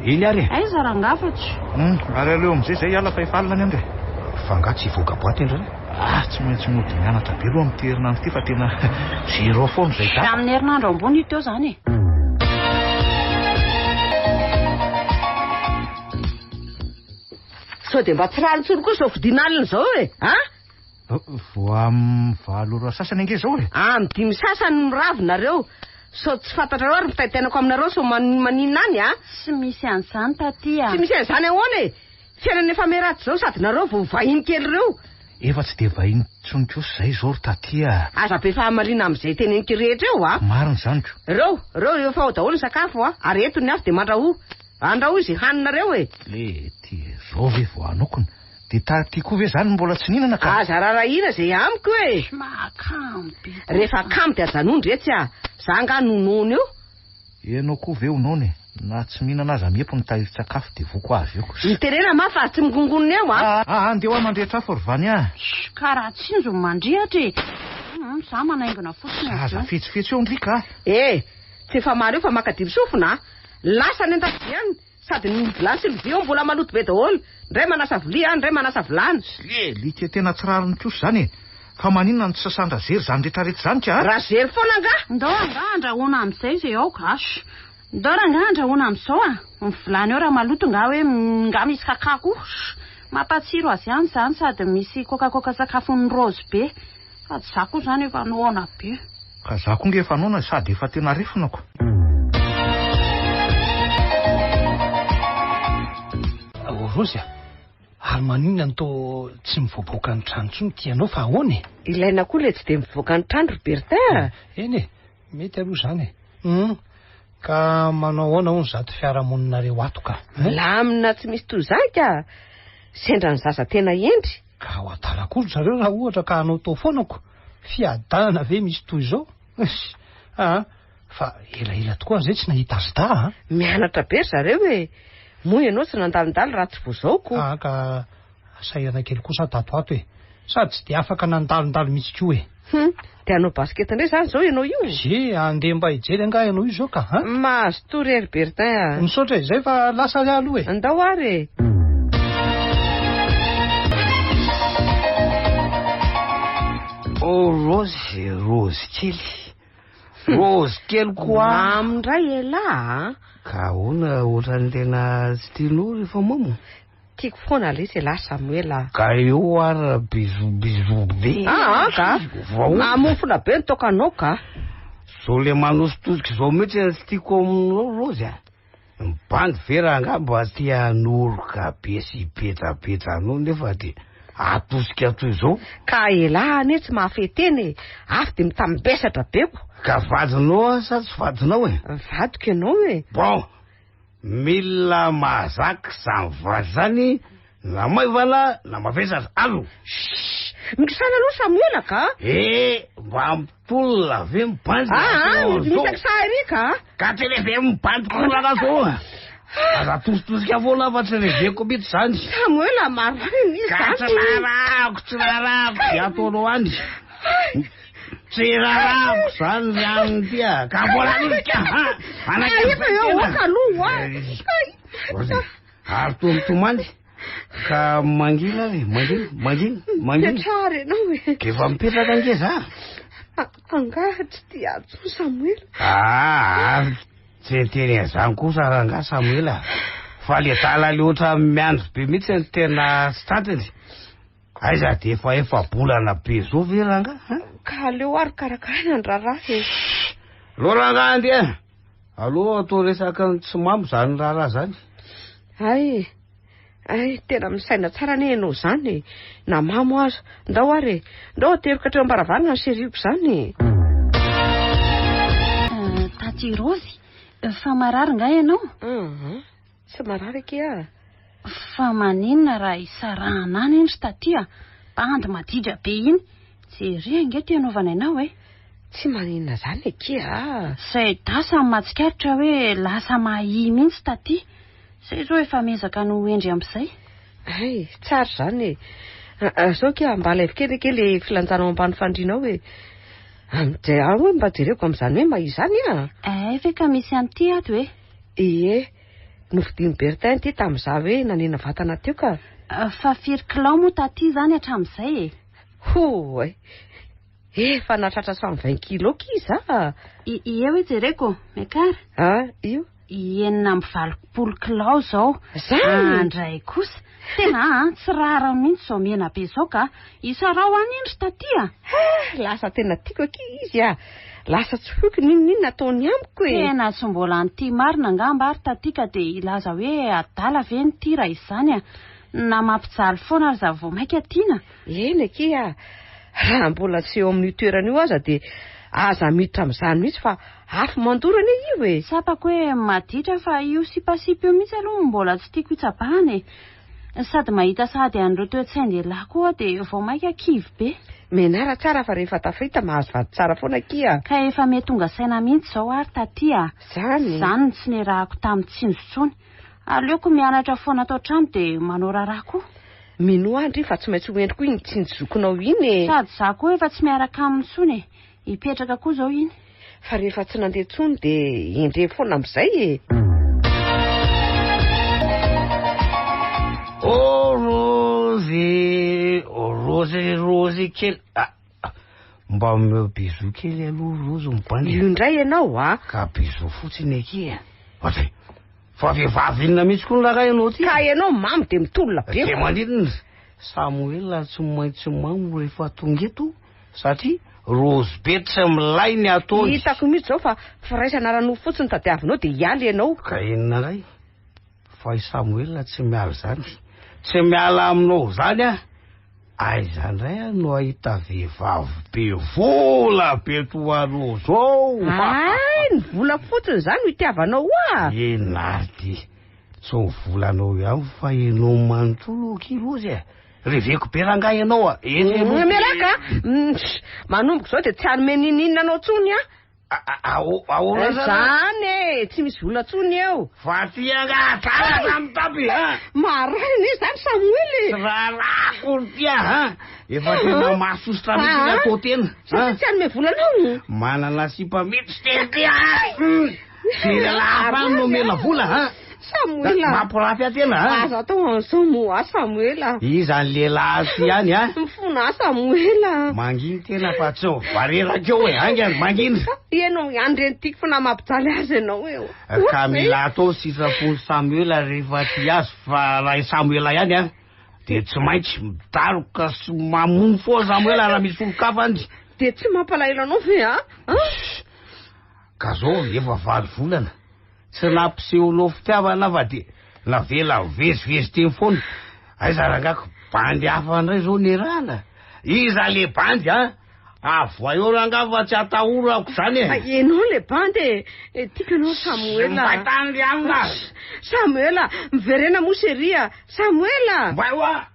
Eny ary e. Aiza rangaha fa tsy. Hum, ary aleo amin'izay izay hiala fa efa alina ny andro e. Fa angaha tsy hivoaka boite indray? Ah, tsy maintsy mody mianatra be aloha amin'ity herinandro ity fa tena zéro foana izay data. Amin'ny herinandro ambony io teo izany e. Sao dia mba tsy rariny intsony koa izao fodiana alina izao e! A? Vao amin'ny 8 ora sasany ange izao e. Amin'ny 5 sasany no mirava nareo. Sao tsy fantatrareo ary mitaintainako aminareo sao maninona any a? Tsy misy an'izany taty a. Tsy misy an'izany ahoana e? Fiainana efa miharatsy izao sady nareo vao vahiny kely ireo. Efa tsy dia vahiny intsony kosa izay izao ry taty a. Aza be fahamariana amin'izay teneniko rehetra eo a. Marina izany ko. Ireo, ireo efa ao daholo ny sakafo a. Ary eto ny afo dia mandrahoa. Andrahoy izay haninareo e. Lety, izao ve vao hanokona? Dia taty koa ve izany no mbola tsy nihinana ka? Aza rarahina izay amiko e. Mahakamo be koa. Rehefa kamo dia ajanony retsy a. Za angaha no noana eo? Ianao koa ve ho noana e? Na tsy mihinana aza miepo ny tahirin-tsakafo dia voky ho avy eo. Miterena mafy fa tsy migongonona eo a. Aa, andeha ho aho mandrehitra afo ry Vania a. Shh, ka raha tsinjo ny mandrehitra e. Hum, za manaingina fotsiny avy eo. Aza fetsifetsy eo ndry ka. E, tsy efa mahaleo fa maka dimy sofina a. Lasa any an-dakozia any, sady ny vilany sy lovia eo mbola maloto be daholo. Indray manasa vilia, indray manasa vilany. Lelika tena tsy rariny kosa izany e. Fa maninona no tsy sasan-dRazery izany retraretra izany ka? Razery foana angaha? Ndao angaha andrahoina amin'izay izay ao gasy. Ndao rangaha andrahoina amin'izao a! Ny vilany eo raha maloto angaha hoe nga misy kaka koa. Mampatsiro azy ihany izany sady misy coca-coca sakafon'ny raozy be. Sady za koa izany efa noana be. Ka za koa nge efa noana sady efa tena refonako. Oh Rozy a! Ary maninona no toa tsy mivoaboaka ny trano intsony ity ianao fa ahoana e? Ilaina koa ilay tsy dia mivoaka ny trano ry Bertin a! Eny e, mety aloha izany e. Hum, ka manao ahoana hono izato fiarahamoninareo ato ka? Milamina tsy misy toy izany ka! Sendra ny zaza tena hendry. Ka ho adala koa ry zareo raha ohatra ka hanao tao foana ko! Fiadanana ve misy toy izao? Eish! Aa! Fa elaela tokoa aho izay tsy nahita azy dahy a! Mianatra be ry zareo e! Moa ianao tsy nandalondalo raha tsy voazao ko! Aa ka sahirana kely kosa aho tato ato e! Sady tsy dia afaka nandalondalo mihitsy koa e! Hum! Dia hanao basket indray izany izao ianao io? Ze, handeha mba hijery angaha ianao io izao ka a! Mazotoa re ry Bertin a! Misaotra izay fa lasa ary aho aloha e! Andao ary e! Oh Rose, Rose kely. Rose kely koa. Mamo indray elah a! Ka ahoana ohatran'ny tena tsy tianao rehefa mamo? Tiako foana lesy elah Samuel a! Ka eo ary bisous bisous be. Aa ka! Mamofona be ny toakanao ka! Zao le manositosika izao mihitsy no tsy tiako aminao Rozy a! Ny bandy ve raha angaha mba te hanoroka be sy hipetapeta anao nefa dia atosika toy izao? Ka elah anie tsy mahafehy tena e! Avy dia mitambesatra be ko! Ka vadinao aho sa tsy vadinao e? Vadiko ianao e! Bon! Mila mahazaka izany vady izany na maivana na mavesatra. Allo! Shh! Mikisana aloha Samoela ka! Eh! Mba mitolona ve ny bandy Ah, ah, misy saha ery ka! Ka tsy reveko ny bandy kolana zao a! Aza atositosika foana fa tsy reveko mihitsy izany. Samoela marina izy Ka tsy raharahako, tsy raharahako izay ataonao any. Tsy raharahako izany ry anona ity a! Ka mbola rivotra a! Efa eo oka aloha oa! Ary toa mitomany ka mangina ary, mangina, mangina, mangina. Mipetraha ary ianao e! Ka efa mipetraka ange za. Angaha tsy tia ahy intsony Samoela? Ah, ary tsy niteny an'izany kosa rangahy Samoela. Fa le adala le ohatran'ny miandry be mihitsy no tena tsy tantiny. Aiza dia efa efa-bolana be zao ve rangahy an? Ka aleo ary karakaraina ny raharaha e. Aleo rangahy andeha. Aleo atao resaka ny tsy mamo zany raharaha zany. Hay, hay, tena misaina tsara anie ianao izany e. Na mamo aza. Ndao ary e. Ndao ateriko hatreo am-baravarana ny seriko izany e. Taty Raozy, fa marary nga ianao? Hum, tsy marary akia a. Fa maninona raha hisarahana any iny ry taty a? Bandy maditra be iny. Jereo ange ty anaovana anao e. Tsy maninona zany akia a. Zay dahy samy mahatsikaritra hoe lasa mahia mihitsy taty. Zay zao efa miezaka ny ho hendry amin'izay. Hay, tsara izany e. Zao akia mba alaivo kely akia le filanjana ao ambany fandriana ao e. Amin'izay aho hoe mba jereko amin'izany hoe mahia izany a. Hay ve ka misy an'ity ato e. Ie. Novidian'i Bertin ity tamin'izaho hoe nanena vatana teo ka. Fa firy kilao moa taty izany hatramin'izay e? Hooay! Efa nahatratra 120 kilos ki za! Ie hoe jereko, miakara. Ah, io. 86 kilao izao. Zany? Andray kosa. Tena an, tsy rariny mihitsy izao mihena be izao ka. Isarao any iny ry taty a. Ah, lasa tena tiako akia izy a. Lasa tsy foiko n'inon'inona ataony amiko e. Tena tsy mbola nitia marina angamba ary taty ka dia hilaza hoe adala ve ny tia raha izany a. Na mampijaly foana aza vao mainka tiana. Eny akia a. Raha mbola tsy eo amin'io toerana io aza dia aza miditra amin'izany mihitsy fa afo mandoro anie io e. Tsapako hoe maditra fa io sipasipa io mihitsy aloha no mbola tsy tiako hitsabahana e. Sady mahita sahady an'ireo toe-tsain-dehilahy koa aho dia vao mainka kivy be. Mianara tsara fa rehefa tafita mahazo vady tsara foana akia. Ka efa miha tonga saina mihitsy izao ary taty a. Izany. Izany no tsy niarahako tamin'i Tsinjo intsony. Aleoko mianatra foana ato an-trano dia manao raharaha koa. Minoa ahy ndry fa tsy maintsy ho endriko iny Tsinjo zokinao iny e. Sady izaho koa efa tsy miaraka aminy intsony e. Hipetraka koa izao iny. Fa rehefa tsy nandeha intsony dia endre foana amin'izay e. Oh Rozy, oh Rozy, Rozy kely. Ah, ah, mba omeo bisou kely aloha Rozy mibandy. Io indray ianao a. Ka bisou fotsiny akia. Ohatry, fa vehivavy inona mihitsy koa ny rangahy ianao ty? Ka ianao mamo dia mitolona be. Dia maninona? Samoela tsy maintsy mamo rehefa tonga eto. Satria Rose be tsy milay ny ataony. Hitako mihitsy izao fa firaisana ara-nofo fotsiny tadiavinao dia hiala ianao. Ka inona indray? Fa i Samoela tsy miala izany. Tsy miala aminao izany aho. Aiza indray aho no hahita vehivavy be vola be toa anao izao? Hay, ny vola fotsiny izany no itiavanao ahy. Eny ary ty. Tsy ny volanao ihany fa ianao manontolo akia Rose e. Reveko be rangahy ianao a! Eny aloha. Mialà ka! Manomboka izao dia tsy hanome n'inon'inona anao intsony aho. Ahoana zany? Izany e! Tsy misy vola intsony eo. Fa ty angaha adala za mitapy a! Maraina e izany Samoela e! Tsy raharahako ry ty a! Efa tena mahasosotra mihitsy ny atao tena. Satria tsy hanome vola anao? Manana sipa mihitsy tena ty a! Tsy lehilahy hafa no omena vola a! Samoela. Mampirafy ahy tena a! Aza atao an'izao moa Samoela. Iza ny lehilahy aty ihany a? Mifona ahy Samoela. Manginy tena fa tsy ho vareraka eo e, haingana, mangina. Ianao ihany reny tiako fa na mampijaly azy ianao eo. Ka mila atao ny sitrapon'i Samoela rehefa tia azy fa raha i Samoela ihany a, dia tsy maintsy midaroka sy mamono foana Samoela raha misy olon-kafa any. Dia tsy mampalahelo anao ve a? Ka zao efa valo volana. Tsy nampisehonao fitiavana fa dia navela nivezivezy teny foana. Aiza rangako bandy hafa indray zao nierahana? Iza le bandy a? Avoay eo rangaha fa tsy atahorako zany e. Ianao le bandy e. Eh, tiako ianao Samoela. Mbay tany ry alina. Samoela, miverena moa chérie a. Samoela. Mbay hoa.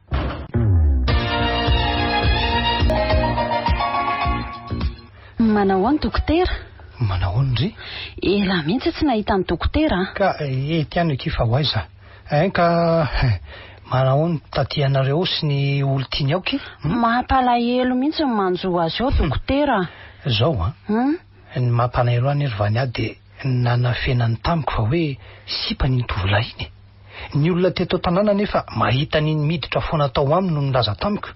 Manao ahoana dokotera? Manao ahoana ndry? Ela mihitsy tsy nahita an'i dokotera a. Ka ety ihany akia fa ho aiza? Hein ka manao ahoana taty anareo ao sy ny olon-tiany ao ki? Mampalahelo mihitsy ny manjo azy ao dokotera. Zao an, ny mampalahelo ahy anie ry Vania dia ny nanafenany tamiko fa hoe sipany iny tovolahy iny e. Ny olona teto an-tanàna anefa mahita an'iny miditra foana tao aminy no nilaza tamiko.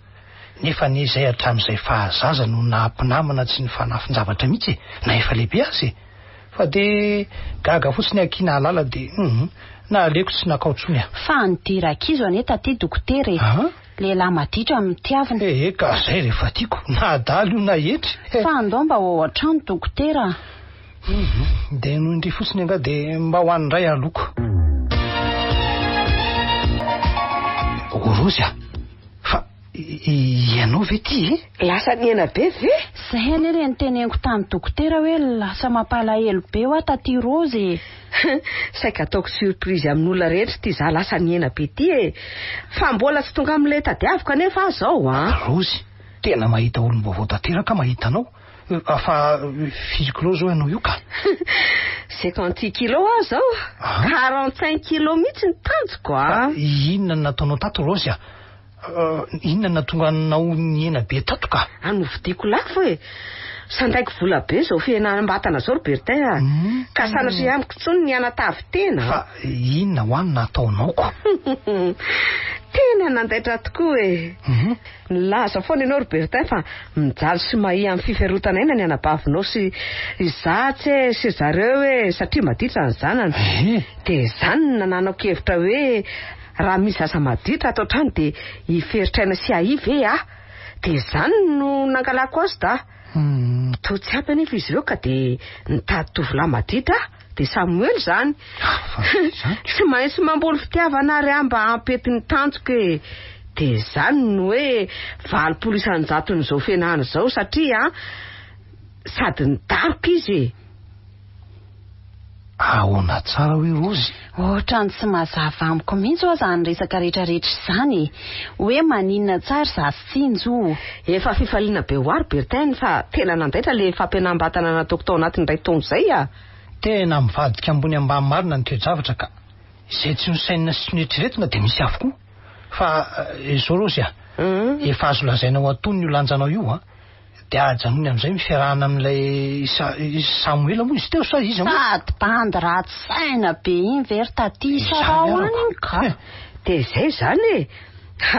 Nefa anie izay hatramin'izay fahazaza no naha mpinamana tsy nifanafin-javatra mihitsy e, na efa lehibe aza e! Fa dia gaga fotsiny akia nahalala dia hum, na aleoko tsy nakao tsony aho. Fa ny dirak'izo anie taty dokotera e! Lehilahy maditra no tiavina. Ee ka zay rehefa tiako, na adala io na hetry e! Fa andao mba ho ao an-trano dokotera a! Hum, dia noho indry fotsiny angaha dia mba ho any indray aloko. O Rozy a! Fa ianao ve ty e? Lasa nihena be ve? Zay anie le niteneniko tamin'ny dokotera hoe lasa mampalahelo be hoa taty Rose e. Saika ataoko surprise amin'olona rehetra ity za lasa nihena be ity e. Fa mbola tsy tonga amin'ilay tadiaviko anefa aho zao an. Rose, tena mahita olom-baovao tanteraka mahita anao. Fa firy kilao zao ianao io ka? 56 kilos aho zao. 45 kilos mihitsy ny tanjoko a. Inona no nataonao tato Rose a? Inona no nahatonga anao nihena be tato ka? Ah, novidiako lafo e. Sandaiko vola be izao fihenam-batana izao ry Bertin a. Ka sanatria amiko intsony ny hanatavy tena. Fa inona ho aho no nataonao ko? Tena nandaitra tokoa e! Nilaza foana ianao ry Bertin fa mijaly sy mahia amin'ny fiferotana aina ny anabavinao sy izatsy e sy zareo e satria maditra ny zanany. Dia izany no nananako hevitra hoe raha misy zaza maditra ato an-trano dia hiferitr'aina sy hahia ve aho? Dia izany no nangalako azy da. Toa tsy ampy anefa izy ireo ka dia nitady tovolahy maditra aho. Dia Samoela izany. Tsy maintsy mamboly fitiavana ary aho mba hampety ny tanjoko e. Dia izany no hoe 80 isan-jaton'izao fiainana izao satria sady nidaroka izy e. Ahoana tsara hoe Rozy? Ohatran'ny tsy mazava amiko mihitsy hoa izany resaka rehetrarehetra izany e. Hoe maninona tsara izaho sy Tsinjo o. Efa fifaliana be ho ahy ry Bertin fa tena nandaitra le fampihenam-batana nataoko tao anatin'ny iray taona izay a! Tena mivadika ambony ambany marina ny toe-javatra ka. Izay tsy nosainina sy tsy noeritreretina dia misy avokoa. Fa izao Rozy a, efa azo lazaina ho antonony io lanjanao io a. Dia ajanony amin'izay ny fiarahana amin'ilay Samoela moa izy teo sa iza moa? Sady bandy ratsy saina be iny ve ry taty sa raha any iny ka? Dia izay izany e!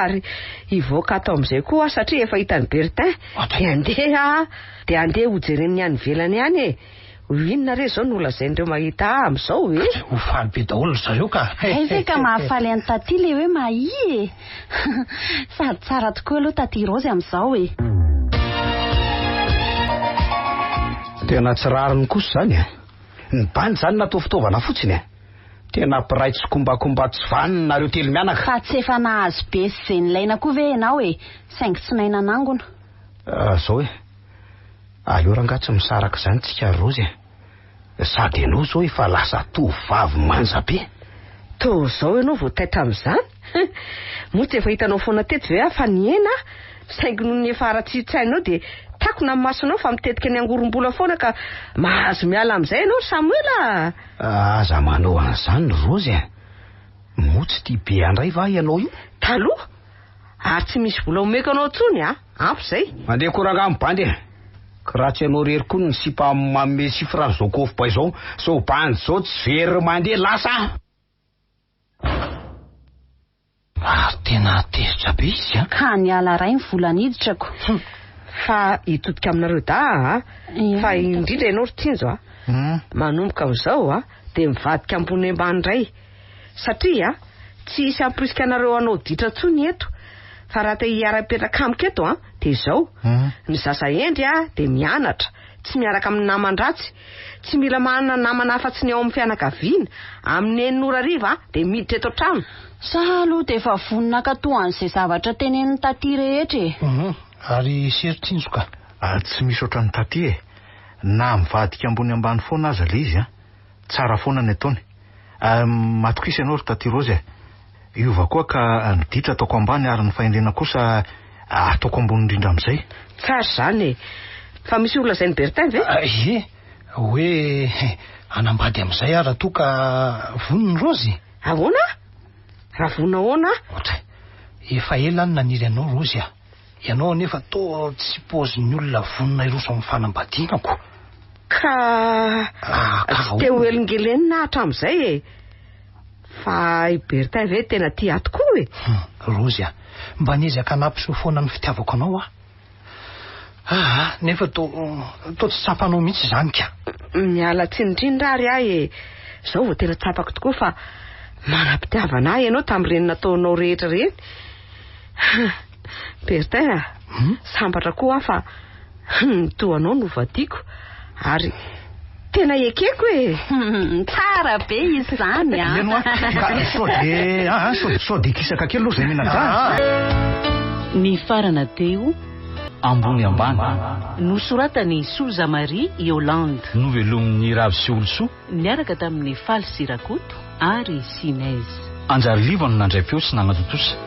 Ary hivoaka ato amin'izay koa aho satria efa hitan'i Bertin. Dia andeha aho, dia andeha hojeren'ny any ivelany any e! Ho inona re izao no holazain'ireo mahita ahy amin'izao e? Ho faly be daholo ry zareo ka! Hay ve ka mahafaly an'i Taty ilay hoe mahia e! Sady tsara tokoa aloha Taty Raozy amin'izao e! Tena tsy rariny kosa izany e! Ny bandy izany natao fitaovana fotsiny e! Tena mpiray tsikombakomba tsy vanona nareo telo mianaka. Fa tsy efa nahazo be sy izay nilaina koa ve ianao e! Saingy tsy nahay nanangona. Izao e! Aleo rangaha tsy misaraka izany tsika ry Rozy e! Sady ianao izao efa lasa tovovavy manja be. Toa izao ianao vao taitra amin'izany? Moa tsy efa hitanao foana teto ve aho fa nihena aho? Saingy noho ny efa haratsian-tsainao dia takona ny masonao fa mitetika ny angorom-bola foana ka mahazo miala amin'izay ianao ry Samoela a! Aza manao an'izany ry Rozy e! Moa tsy tia be an-dray va ianao io? Taloha? Ary tsy misy vola omeko anao intsony a! Ampy izay. Mandeha koa rangaha mibandy e! Ka raha tsy ianao irery koa ny sipa manome chiffre an'izao kôfba izao, zao bandy izao tsy very mandeha lasa a! Ary tena tezitra be izy an! Ka niala ray ny vola niditrako. Fa hitodika aminareo dahy a! Fa indrindra ianao ry Tsinjo a! Manomboka amin'izao a! Dia mivadika ambony ambany indray. Satria tsy hisy hamporisika anareo hanao ditra intsony eto. Fa raha te hiara-hipetraka amiko eto an, dia izao, ny zaza hendry dia mianatra, tsy miaraka amin'ny naman-dratsy, tsy mila manana namana afa-tsy ny ao amin'ny fianakaviana, amin'ny enina ora hariva dia miditra eto an-trano. Za aloha dia efa vonona hankatoa an'izay zavatra tenenin'i Taty rehetra e. Hum, ary sery tsinjo ka. Ary tsy misy ohatran'i Taty e. Na mivadika ambony ambany foana aza ilay izy an. Tsara foana ny ataony. Matokisa ianao ry Taty Rose a. Hiova koa ka ny ditra ataoko ambany ary ny fahendrena kosa ataoko ambony indrindra amin'izay. Tsara izany e. Fa misy ho lazain'i Bertin ve? Ie, hoe hanambady amin'izay aho raha toa ka vonona i Rose. Ahoana? Raha vonona ahoana aho? Ohatray. Efa ela aho no naniry anao Rose a. Ianao anefa toa tsy paozin'ny olona vonona hiroso amin'ny fanambadiana ko. Ka tsy te ho helingelenina aho hatramin'izay e. Fa i Bertin ve tena tia ahy tokoa e? Rozy a, mba niezaka nampiseho foana ny fitiavako anao aho. Aa, nefa toa toa tsy tsapanao mihitsy izany ka. Miala tsiny indrindra ary aho e. Izao vao tena tsapako tokoa fa manam-pitiavana ahy ianao tamin'ireny nataonao rehetra ireny. Bertin a, sambatra koa aho fa ny toa anao no vadiako ary tena ekeko e. Tsara be izy izany a. Eny hoa, ka sao dia aa sao sao dia hikisaka kely aloha izay mianadahy. Nifarana teo. Ambony ambany. Nosoratan'i Souza Marie Yolande. Novelomin'i Ravo sy Olosoa. Niaraka tamin'i Faly sy Rakoto ary Sinez. Anjary Liva no nandray feo sy nanatontosa.